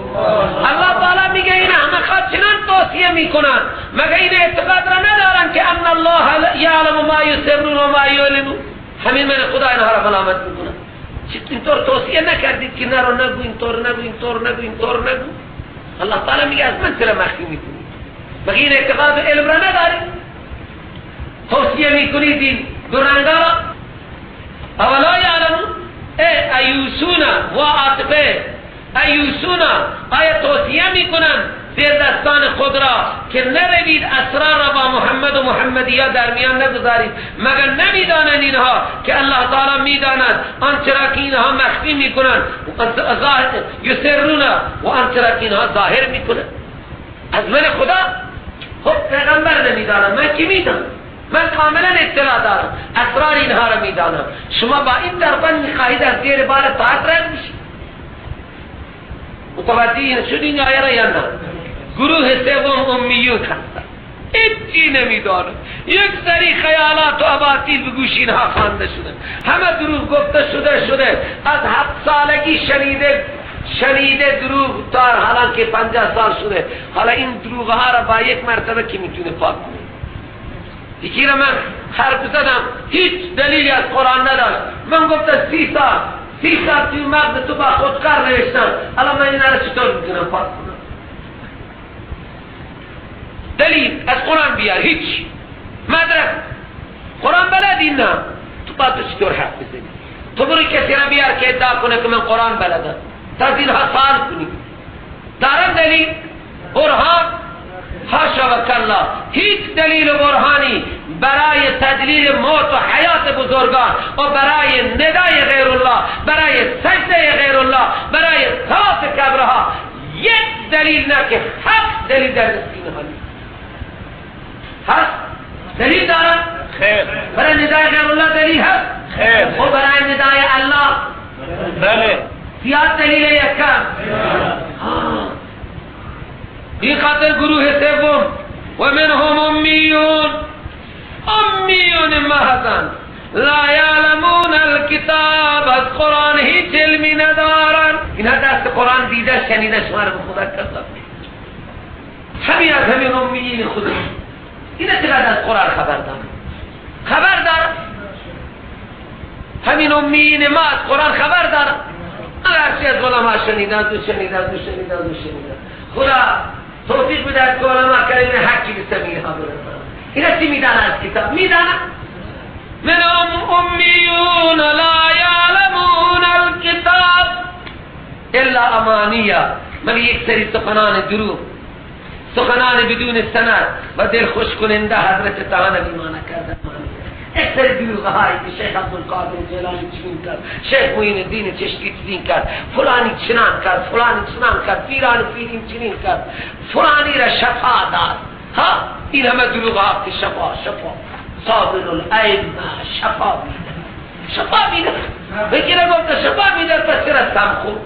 الله تعالی میگه این احمق‌ها چنان توصیه میکنن، مگه این اعتقاد را ندارن که ان الله یعلم ما یسرون و ما یعلنون؟ همین من خدا اینها را ملامت میکنه. اینطور توصیه نکردید که نرو نگو، اینطور نگو، اینطور نگو، اینطور نگو. الله تعالی میگه از من چرا مخفی میکنید؟ مگه این اعتقاد و علم را ندارید؟ توصیه میکنید این دو رنگا را؟ اولا یعلمون ایوسونا و عاطفه ایوسونا، آیا توصیه میکنن زیر دستان خود را که نروید اسرار را با محمد و محمدیه در میان نگذارید؟ مگر نمیدانند اینها که الله تعالی میداند آنچه را که اینها مخفی میکنند، یسرون، و آنچه را که اینها ظاهر میکنند؟ از من خدا خب پیغمبر نمیدانم، من کی میدانم؟ من کاملا اطلاع دارم، اسرار اینها را میدانم. شما با این دربند میخواهید از زیر بار طاعت رد میشید. متوجه این شدین آیه را یا نه؟ گروه سوم امیون هستند، هیچی نمیدانم، یک سری خیالات و اباطیل به گوش اینها خوانده شده، همه دروغ گفته شده از 7 سالگی شنیده دروغ تا حالا که 50 سال شده. حالا این دروغ ها را با یک مرتبه کی میتونه پاک کنه؟ یکی را من حرف زدم، هیچ دلیلی از قرآن نداشت، من گفتم 30 سال توی مغز تو با خودکار نوشتم، الان من اینا را چطور میتونم پاک کنم؟ دلیل از قرآن بیار، هیچ مدرک قرآن بلدی نه، تو با تو چطور حرف بزنی؟ تو برو کسی را بیار که ادعا کنه که من قرآن بلدم، تا از اینها سوال کنی دارم دلیل برهان؟ حاشا و کلا، هیچ دلیل و برهانی برای تدلیل موت و حیات بزرگان و برای ندای غیر الله، برای سجده غیر الله، برای طواف کبرها یک دلیل نه که 7 دلیل در دست اینها نیست. هست دلیل دارن؟ خیر. برای ندای غیر الله دلیل هست؟ خیر. و برای ندای الله؟ بله. زیاد دلیل یا کم؟ این خاطر گروه سوم و منهم امیون، امیون محضن لا یعلمون الکتاب، از قرآن هیچ علمی ندارن. اینها دست قرآن دیده شنیده، شما رو به خدا کذاب. همین از همین امیین خود اینا چقدر از قرآن خبر دارن؟ خبر دارن؟ همین امیین ما از قرآن خبر دارن. هرچی از علما شنیدن تو شنیدن تو شنیدن تو شنیدن. خدا توفیق بدهد که علما کلمه حقی به سمینها برسانند. اینا چی میدانن از کتاب؟ میدانن؟ منهم امیون لا یعلمون الکتاب الا امانیه، مگر یک سری سخنان دروغ، سخنان بدون سند و دل خوش کننده حضرت تعالی بیمانه کردن. یک سری دروغ هایی که شیخ عبدالقادر جیلانی چنین کرد، شیخ معین الدین چشتی چنین کرد، فلانی چنان کرد، فلانی چنان کرد، پیران پیرین چنین کرد، فلانی را شفا داد. ها این همه دروغ ها که شفا شفا صابر الائمه شفا میده، شفا میده. بگیره گفت شفا میده، پس چرا سم خورد؟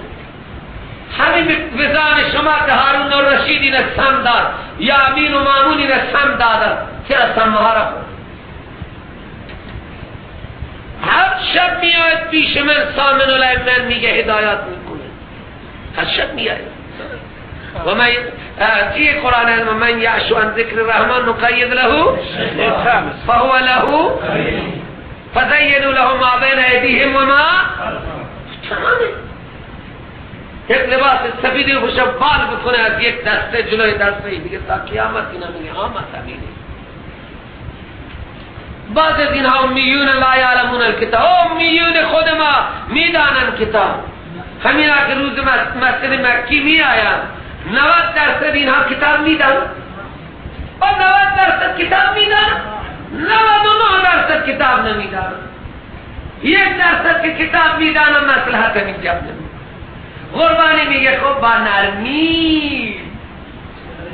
همین وزان شما که هارون الرشید این سم داد یا امین و مامون این سم دادن، چرا سم ها را خورد؟ هر شب میاد پیش من سامن الائمه میگه هدایت میکنه، هر شب میاد. و من چیه قرآن؟ من یعش عن ذکر الرحمن نقید له فهو له فزینوا له ما بین ایدیهم و ما. تمامه. یک لباس سفیدی خوش بال بکنه از یک دسته جلوی دسته دیگه تا قیامت اینا میگه آمد همینه. بعض از اینها امیون لا یعلمون الکتاب، امیون خود ما میدانن کتاب. همین که روز مسجد مکی می آیند 90% اینها کتاب میدانن، و 90% کتاب میدانن، 99% کتاب نمیدانن، 1% که کتاب میدانن مصلحت اینجا نمیدانن. قربانی میگه خب با نرمی،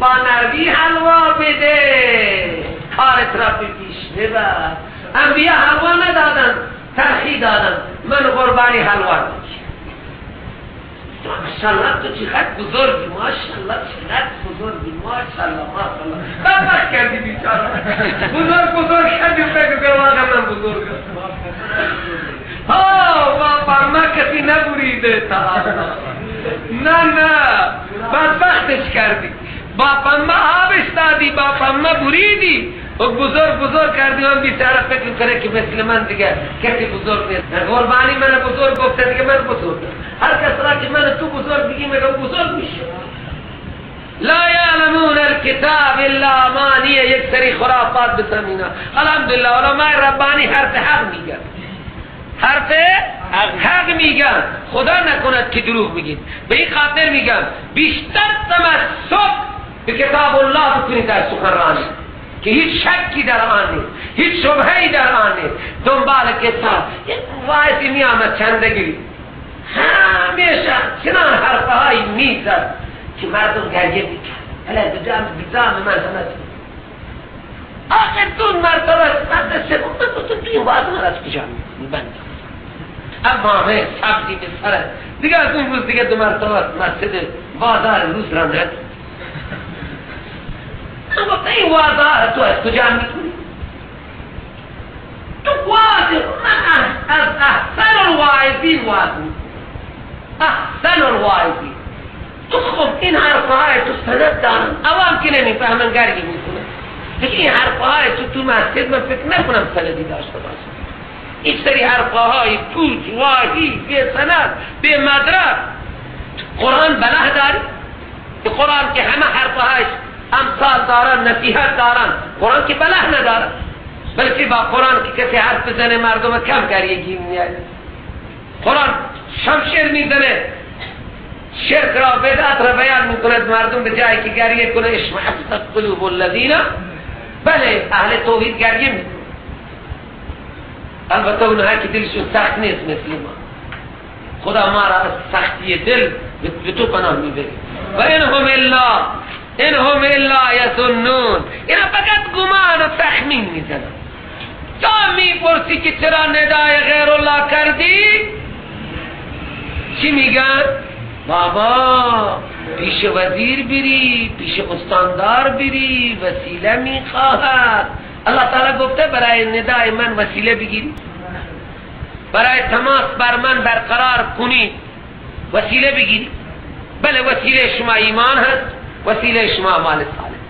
با نرمی حلوا بده، کارت را به پیش ببر. انبیا حلوا ندادن، ترخی دادن، من قربانی حلوا نمیشه. ماشاءالله تو چقدر بزرگی، ماشاءالله چقدر بزرگی، ماشاءالله ماشاءالله. بدبخت کردی بیچاره، بزرگ بزرگ کردی، بگو که واقعا من بزرگم. ها بابا ما کسی نبریده تا، نه نه بدبختش کردی، باپا ما آبش دادی، باپا ما بریدی و بزرگ بزرگ کردی. من بیچاره فکر کنه که مثل من دیگه کسی بزرگ نیست. قربانی من بزرگ گفته دیگه من بزرگ. هر کس را که من تو بزرگ بگی میگه بزرگ میشه. لا یعلمون الکتاب الا امانی، یک سری خرافات بسمینا. الحمدلله علماء ربانی حرف حق میگن، حرف حق میگن، خدا نکند که دروغ میگید. به این خاطر میگم بیشتر تمسک به کتاب الله بکنید در سخنرانی، که هیچ شکی در آن نیست، هیچ شبهه‌ای در آن نیست. دنبال کتاب یک واعظی میآمد چندگیری، همیشه چنان حرفهایی میزد که مردم گریه میکرد. هلا بزام من همه آخر دون مرتبه مرد سوم من گفتم تو این وعظ من از کجا میکنی بنده؟ اما همه سبزی به سرت دیگه. از اون روز دیگه دو مرتبه مسجد بازار روز را ندید. من گفتم این وعظ تو از کجا میکنی؟ تو واعظ من از احسن الواعظین وعظ میکنی، احسن الواعظین. تو خب این حرفهای تو سند دارن، عوام که نمیفهمن گریه میکنن. این حرفهای تو تو مسجد من فکر نکنم سندی داشته باشه. این سری حرفهای پوچ واهی بی سند بی مدرک. قرآن بله داری؟ قرآن که همه حرفهایش امثال دارن، نصیحت دارن، قرآن که بله نداره. بلکه با قرآن که کسی حرف بزنه مردم کم گریگی میاد. قرآن شمشیر میزنه، شرک را بدعت را بیان میکند، مردم به جایی که گریه کنه اشمئزت قلوب الذین، بله اهل توحید گریه میکنه. البته اونها که دلشون سخت نیست مثل ما، خدا ما را از سختی دل به تو پناه میبری. و انهم الا انهم الا یظنون، اینا فقط گمان و تخمین میزنن. تا میپرسی که چرا ندای غیر الله کردی، چی میگن؟ بابا پیش وزیر بری، پیش استاندار بری، وسیله میخواهد. الله تعالی گفته برای ندای من وسیله بگیری، برای تماس بر من برقرار کنی وسیله بگیری. بله وسیله شما ایمان هست، وسیله شما مال صالح.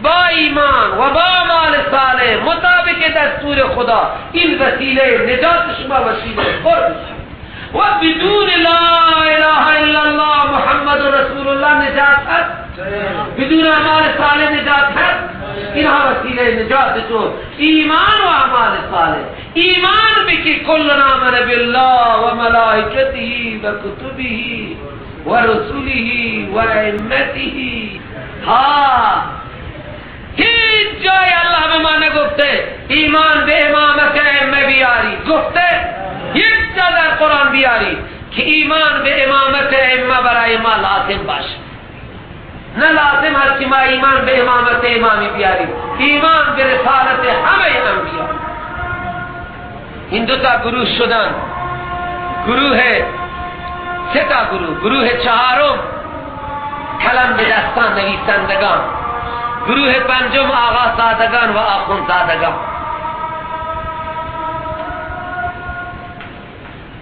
با ایمان و با مال صالح مطابق دستور خدا این وسیله نجات شما، وسیله قرب شما. و بدون لا اله الا الله محمد رسول الله نجات هست، بدون اعمال صالح نجات هست. اینها وسیله نجات تو ایمان و اعمال صالح. ایمان بکی کلنا آمن بالله و ملائکته و کتبه و رسوله و ائمته. ها هیچ جای الله به ما نگفته ایمان به امامت ائمه بیاری، گفته یک جا در قرآن بیاری که ایمان به امامت ائمه برای ما لازم باشه. نه لازم هست که ما ایمان به امامت امامی بیاریم، ایمان به رسالت همه انبیا. این دو تا گروه شدن، گروه سه تا گروه، گروه چهارم کلم به دستان نویسندگان، گروه پنجم آقا زادگان و آخوند زادگان.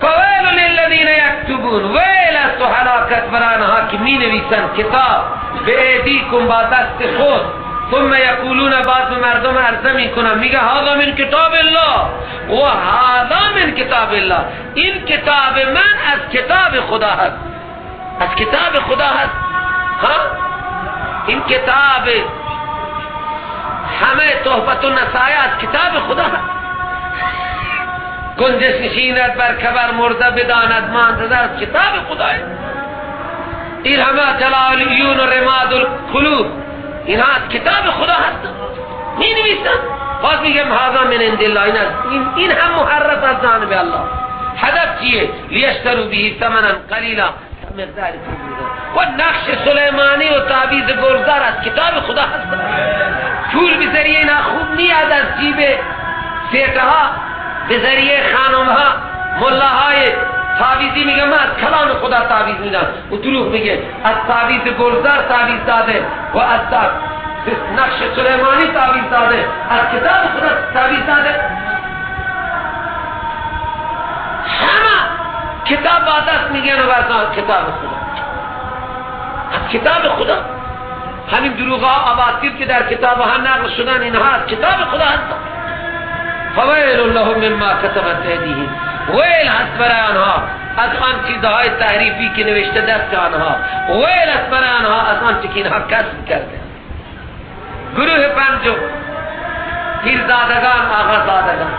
فویل للذین یکتبون، ویل است و هلاکت بر آنها که می نویسند کتاب به ایدیکم، با دست خود. ثم یقولون، بعض مردم عرضه میکنن، میگه هذا من کتاب الله و هذا من کتاب الله، این کتاب من از کتاب خدا هست، از کتاب خدا هست. ها این کتاب همه تحفت و نصایح از کتاب خدا هست. گنجش نشیند بر کبر مرده بداند ماند، از کتاب خدای. این همه جلال عیون و رماد القلوب اینها از کتاب خدا هستند، می نویسند. باز میگم هذا من عند الله، این هم محرف از جانب الله. هدف چیه؟ لیشتروا به ثمنا قلیلا، مقدار پول. و نقش سلیمانی و تعویذ گلزار از کتاب خدا هست. پول به ذریعه اینا خوب میاد از جیب سیتها، به ذریعه خانمها، ملاهای تعویذی میگه من از کلام خدا تعویذ میدم و دروغ میگه. از تعویذ گلزار تعویذ داده و از نقش سلیمانی تعویذ داده، از کتاب خدا تعویذ داده. همه کتاب با دست میگن و از کتاب خدا، از کتاب خدا. همین دروغ ها، اباطیل که در کتاب ها نقل شدن، اینها از کتاب خدا هستند. فویل لهم مما کتبت ایدیهم، ویل هست برای آنها از آن چیزهای تحریفی که نوشته دست آنها، ویل است برای آنها از آن چه که اینها کسب کرده. گروه پنجم، پیرزادگان، آقازادگان،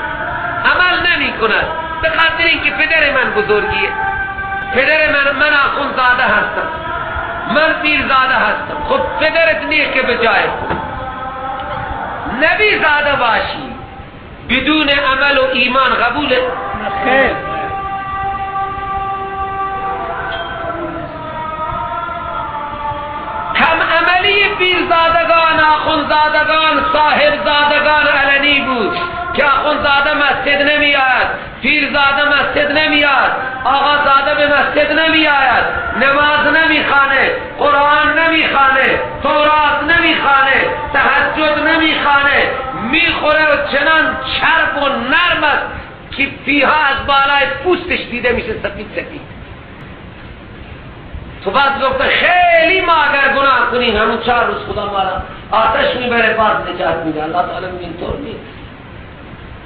عمل نمی کند به خاطر اینکه پدر من بزرگیه، پدر من آخوندزاده هستم، من پیرزاده هستم. خب پدرت نیه که به جای نبی زاده باشی بدون عمل و ایمان قبوله؟ خیر. کم عملی پیرزادگان، آخوندزادگان، صاحبزادگان علنی بود که آخوندزاده مسجد نمی آید، پیرزاده مسجد نمی آید، آقازاده به مسجد نمی آید، نماز نمی خوانه، قرآن نمی خوانه، تورات نمی خوانه، تهجد نمی خوانه، میخوره و چنان چرب و نرم است که پیها از بالای پوستش دیده میشه، سفید سفید. تو بعد گفته خیلی ما اگر گناه کنیم همون 4 روز خدا ما را آتش میبره، باز نجات میده. الله تعالی اینطور نیست.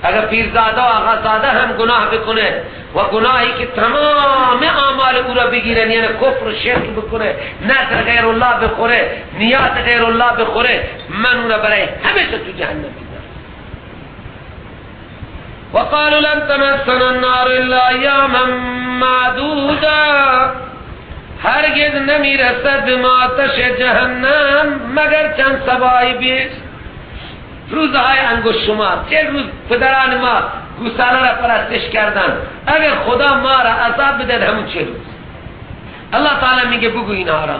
اگر پیرزاده و آقازاده هم گناه بکنه و گناهی که تمام اعمال او را بگیرن، یعنی کفر و شرک بکنه، نذر غیر الله بخوره، نیات غیر الله بخوره، من او را برای همیشه تو جهنم میذارم. وقالوا لن تمسنا النار الا ایاما معدودا، هرگز نمیرسد به ما آتش جهنم مگر چند سبایی بیش، روزهای انگشت شمار. 40 روز پدران ما گوساله را پرستش کردن، اگر خدا ما را عذاب بدهد همون 40 روز. الله تعالی میگه بگو اینها را.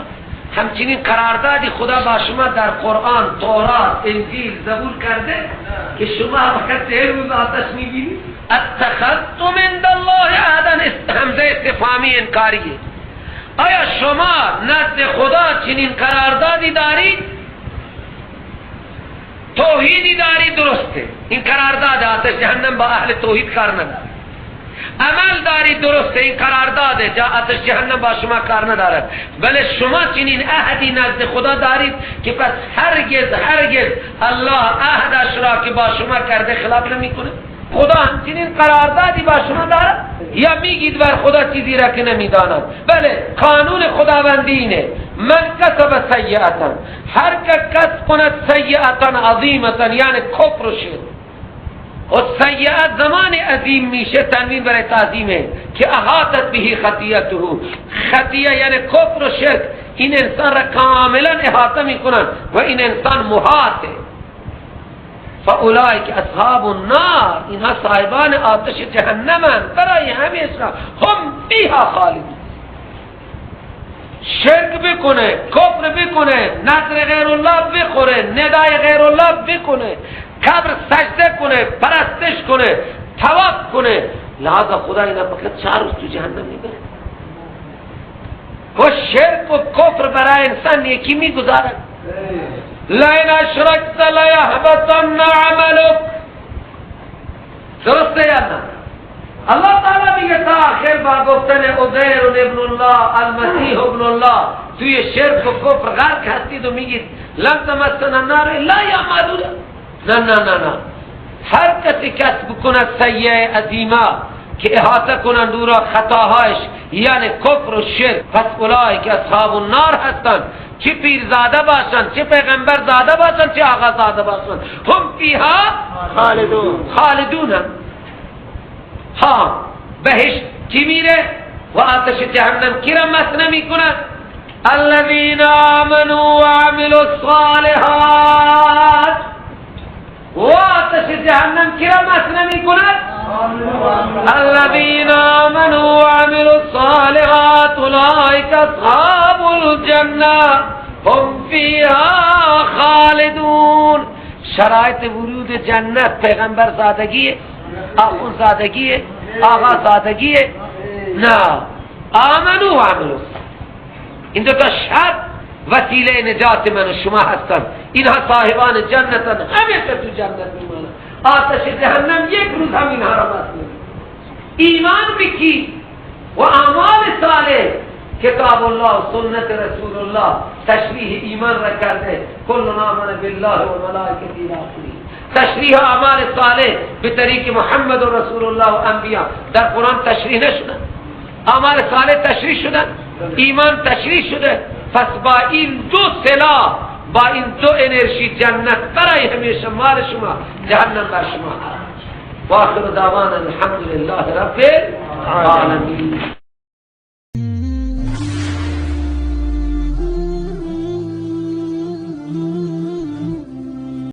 همچنین قراردادی خدا با شما در قرآن، تورات، انجیل، زبور کرده که شما فقط 40 روز آتش میبینید. اتخذتم عند الله عهدا، همزه استفهامی انکاریه. آیا شما نزد خدا چنین قراردادی دارید؟ توحیدی داری؟ درسته، این قرارداد آتش جهنم با اهل توحید کار نداره. عمل داری؟ درسته، این قرارداد آتش جهنم با شما کار ندارد. بله شما چنین عهدی نزد خدا دارید که پس هرگز هرگز الله عهدش را که با شما کرده خلاف نمیکنه. خدا همچنین قراردادی با شما دارد یا میگید بر خدا چیزی را که نمیداند؟ بله، قانون خداوندی اینه، من کسب سیئتا، هر که کسب کند سیئتا عظیمتا، یعنی کفر و شرک. و سیئت زمان عظیم میشه، تنوین برای تعظیمه که احاطت به خطیته، خطیه یعنی کفر و شرک این انسان را کاملا احاطه میکنن و این انسان محاطه. فاولئک اصحاب النار، اینها صاحبان آتش جهنمند برای همیشه، هم فیها خالدون. شرک بکنه، کفر بکنه، نذر غیر الله بخوره، ندای غیر الله بکنه، قبر سجده کنه، پرستش کنه، طواف کنه، لہذا خدا اینا فقط 4 روز تو جهنم میبره. و شرک و کفر برای انسان یکی میگذارد. لئن اشرکت لیحبطن عملک، درسته یا نه؟ الله تعالی میگه تا آخر با گفتن عزیر ابن الله، المسیح ابن الله، توی شرک و کفر غرق هستید و میگید لن تمسنا النار الا ایاما معدوده. نه نه نه نه، هر کسی کسب کند سیئه عظیمه که احاطه کنند او را خطاهایش، یعنی کفر و شرک، پس اولئک اصحاب النار هستند چه پیرزاده باشن، چه پیغمبر زاده باشن، چه آقا زاده باشن، هم فیها خالدون. خالدون. ها، بهشت کی میره و آتش جهنم کی را مس نمی کند؟ الذین آمنوا وعملوا الصالحات. و آتش جهنم کی را مس نمی کند؟ الذین آمنوا وعملوا الصالحات اولئک اصحاب الجنة هم فیها خالدون. شرایط ورود جنت پیغمبر زادگیه، آخوند زادگیه، آقا زادگیه؟ نه، آمنوا وعملوا. این دو تا شرط وسیله نجات من و شما هستند. اینها صاحبان جنتن، همیشه تو جنت میمانند. آتش جهنم یک روز هم اینها را بس نمی‌کند. ایمان بکی و اعمال صالح، کتاب الله و سنت رسول الله تشریح ایمان را کرده، کل آمن بالله و ملائکته الی آخره. تشریح اعمال صالح به طریق محمد و رسول الله و انبیا در قرآن تشریح نشدن، اعمال صالح تشریح شدن، ایمان تشریح شده. پس با این دو سلاح، با این دو انرژی جنت برای همیشه مال شما، جهنم بر شما حرام. و آخر دعوانا الحمدلله رب العالمین.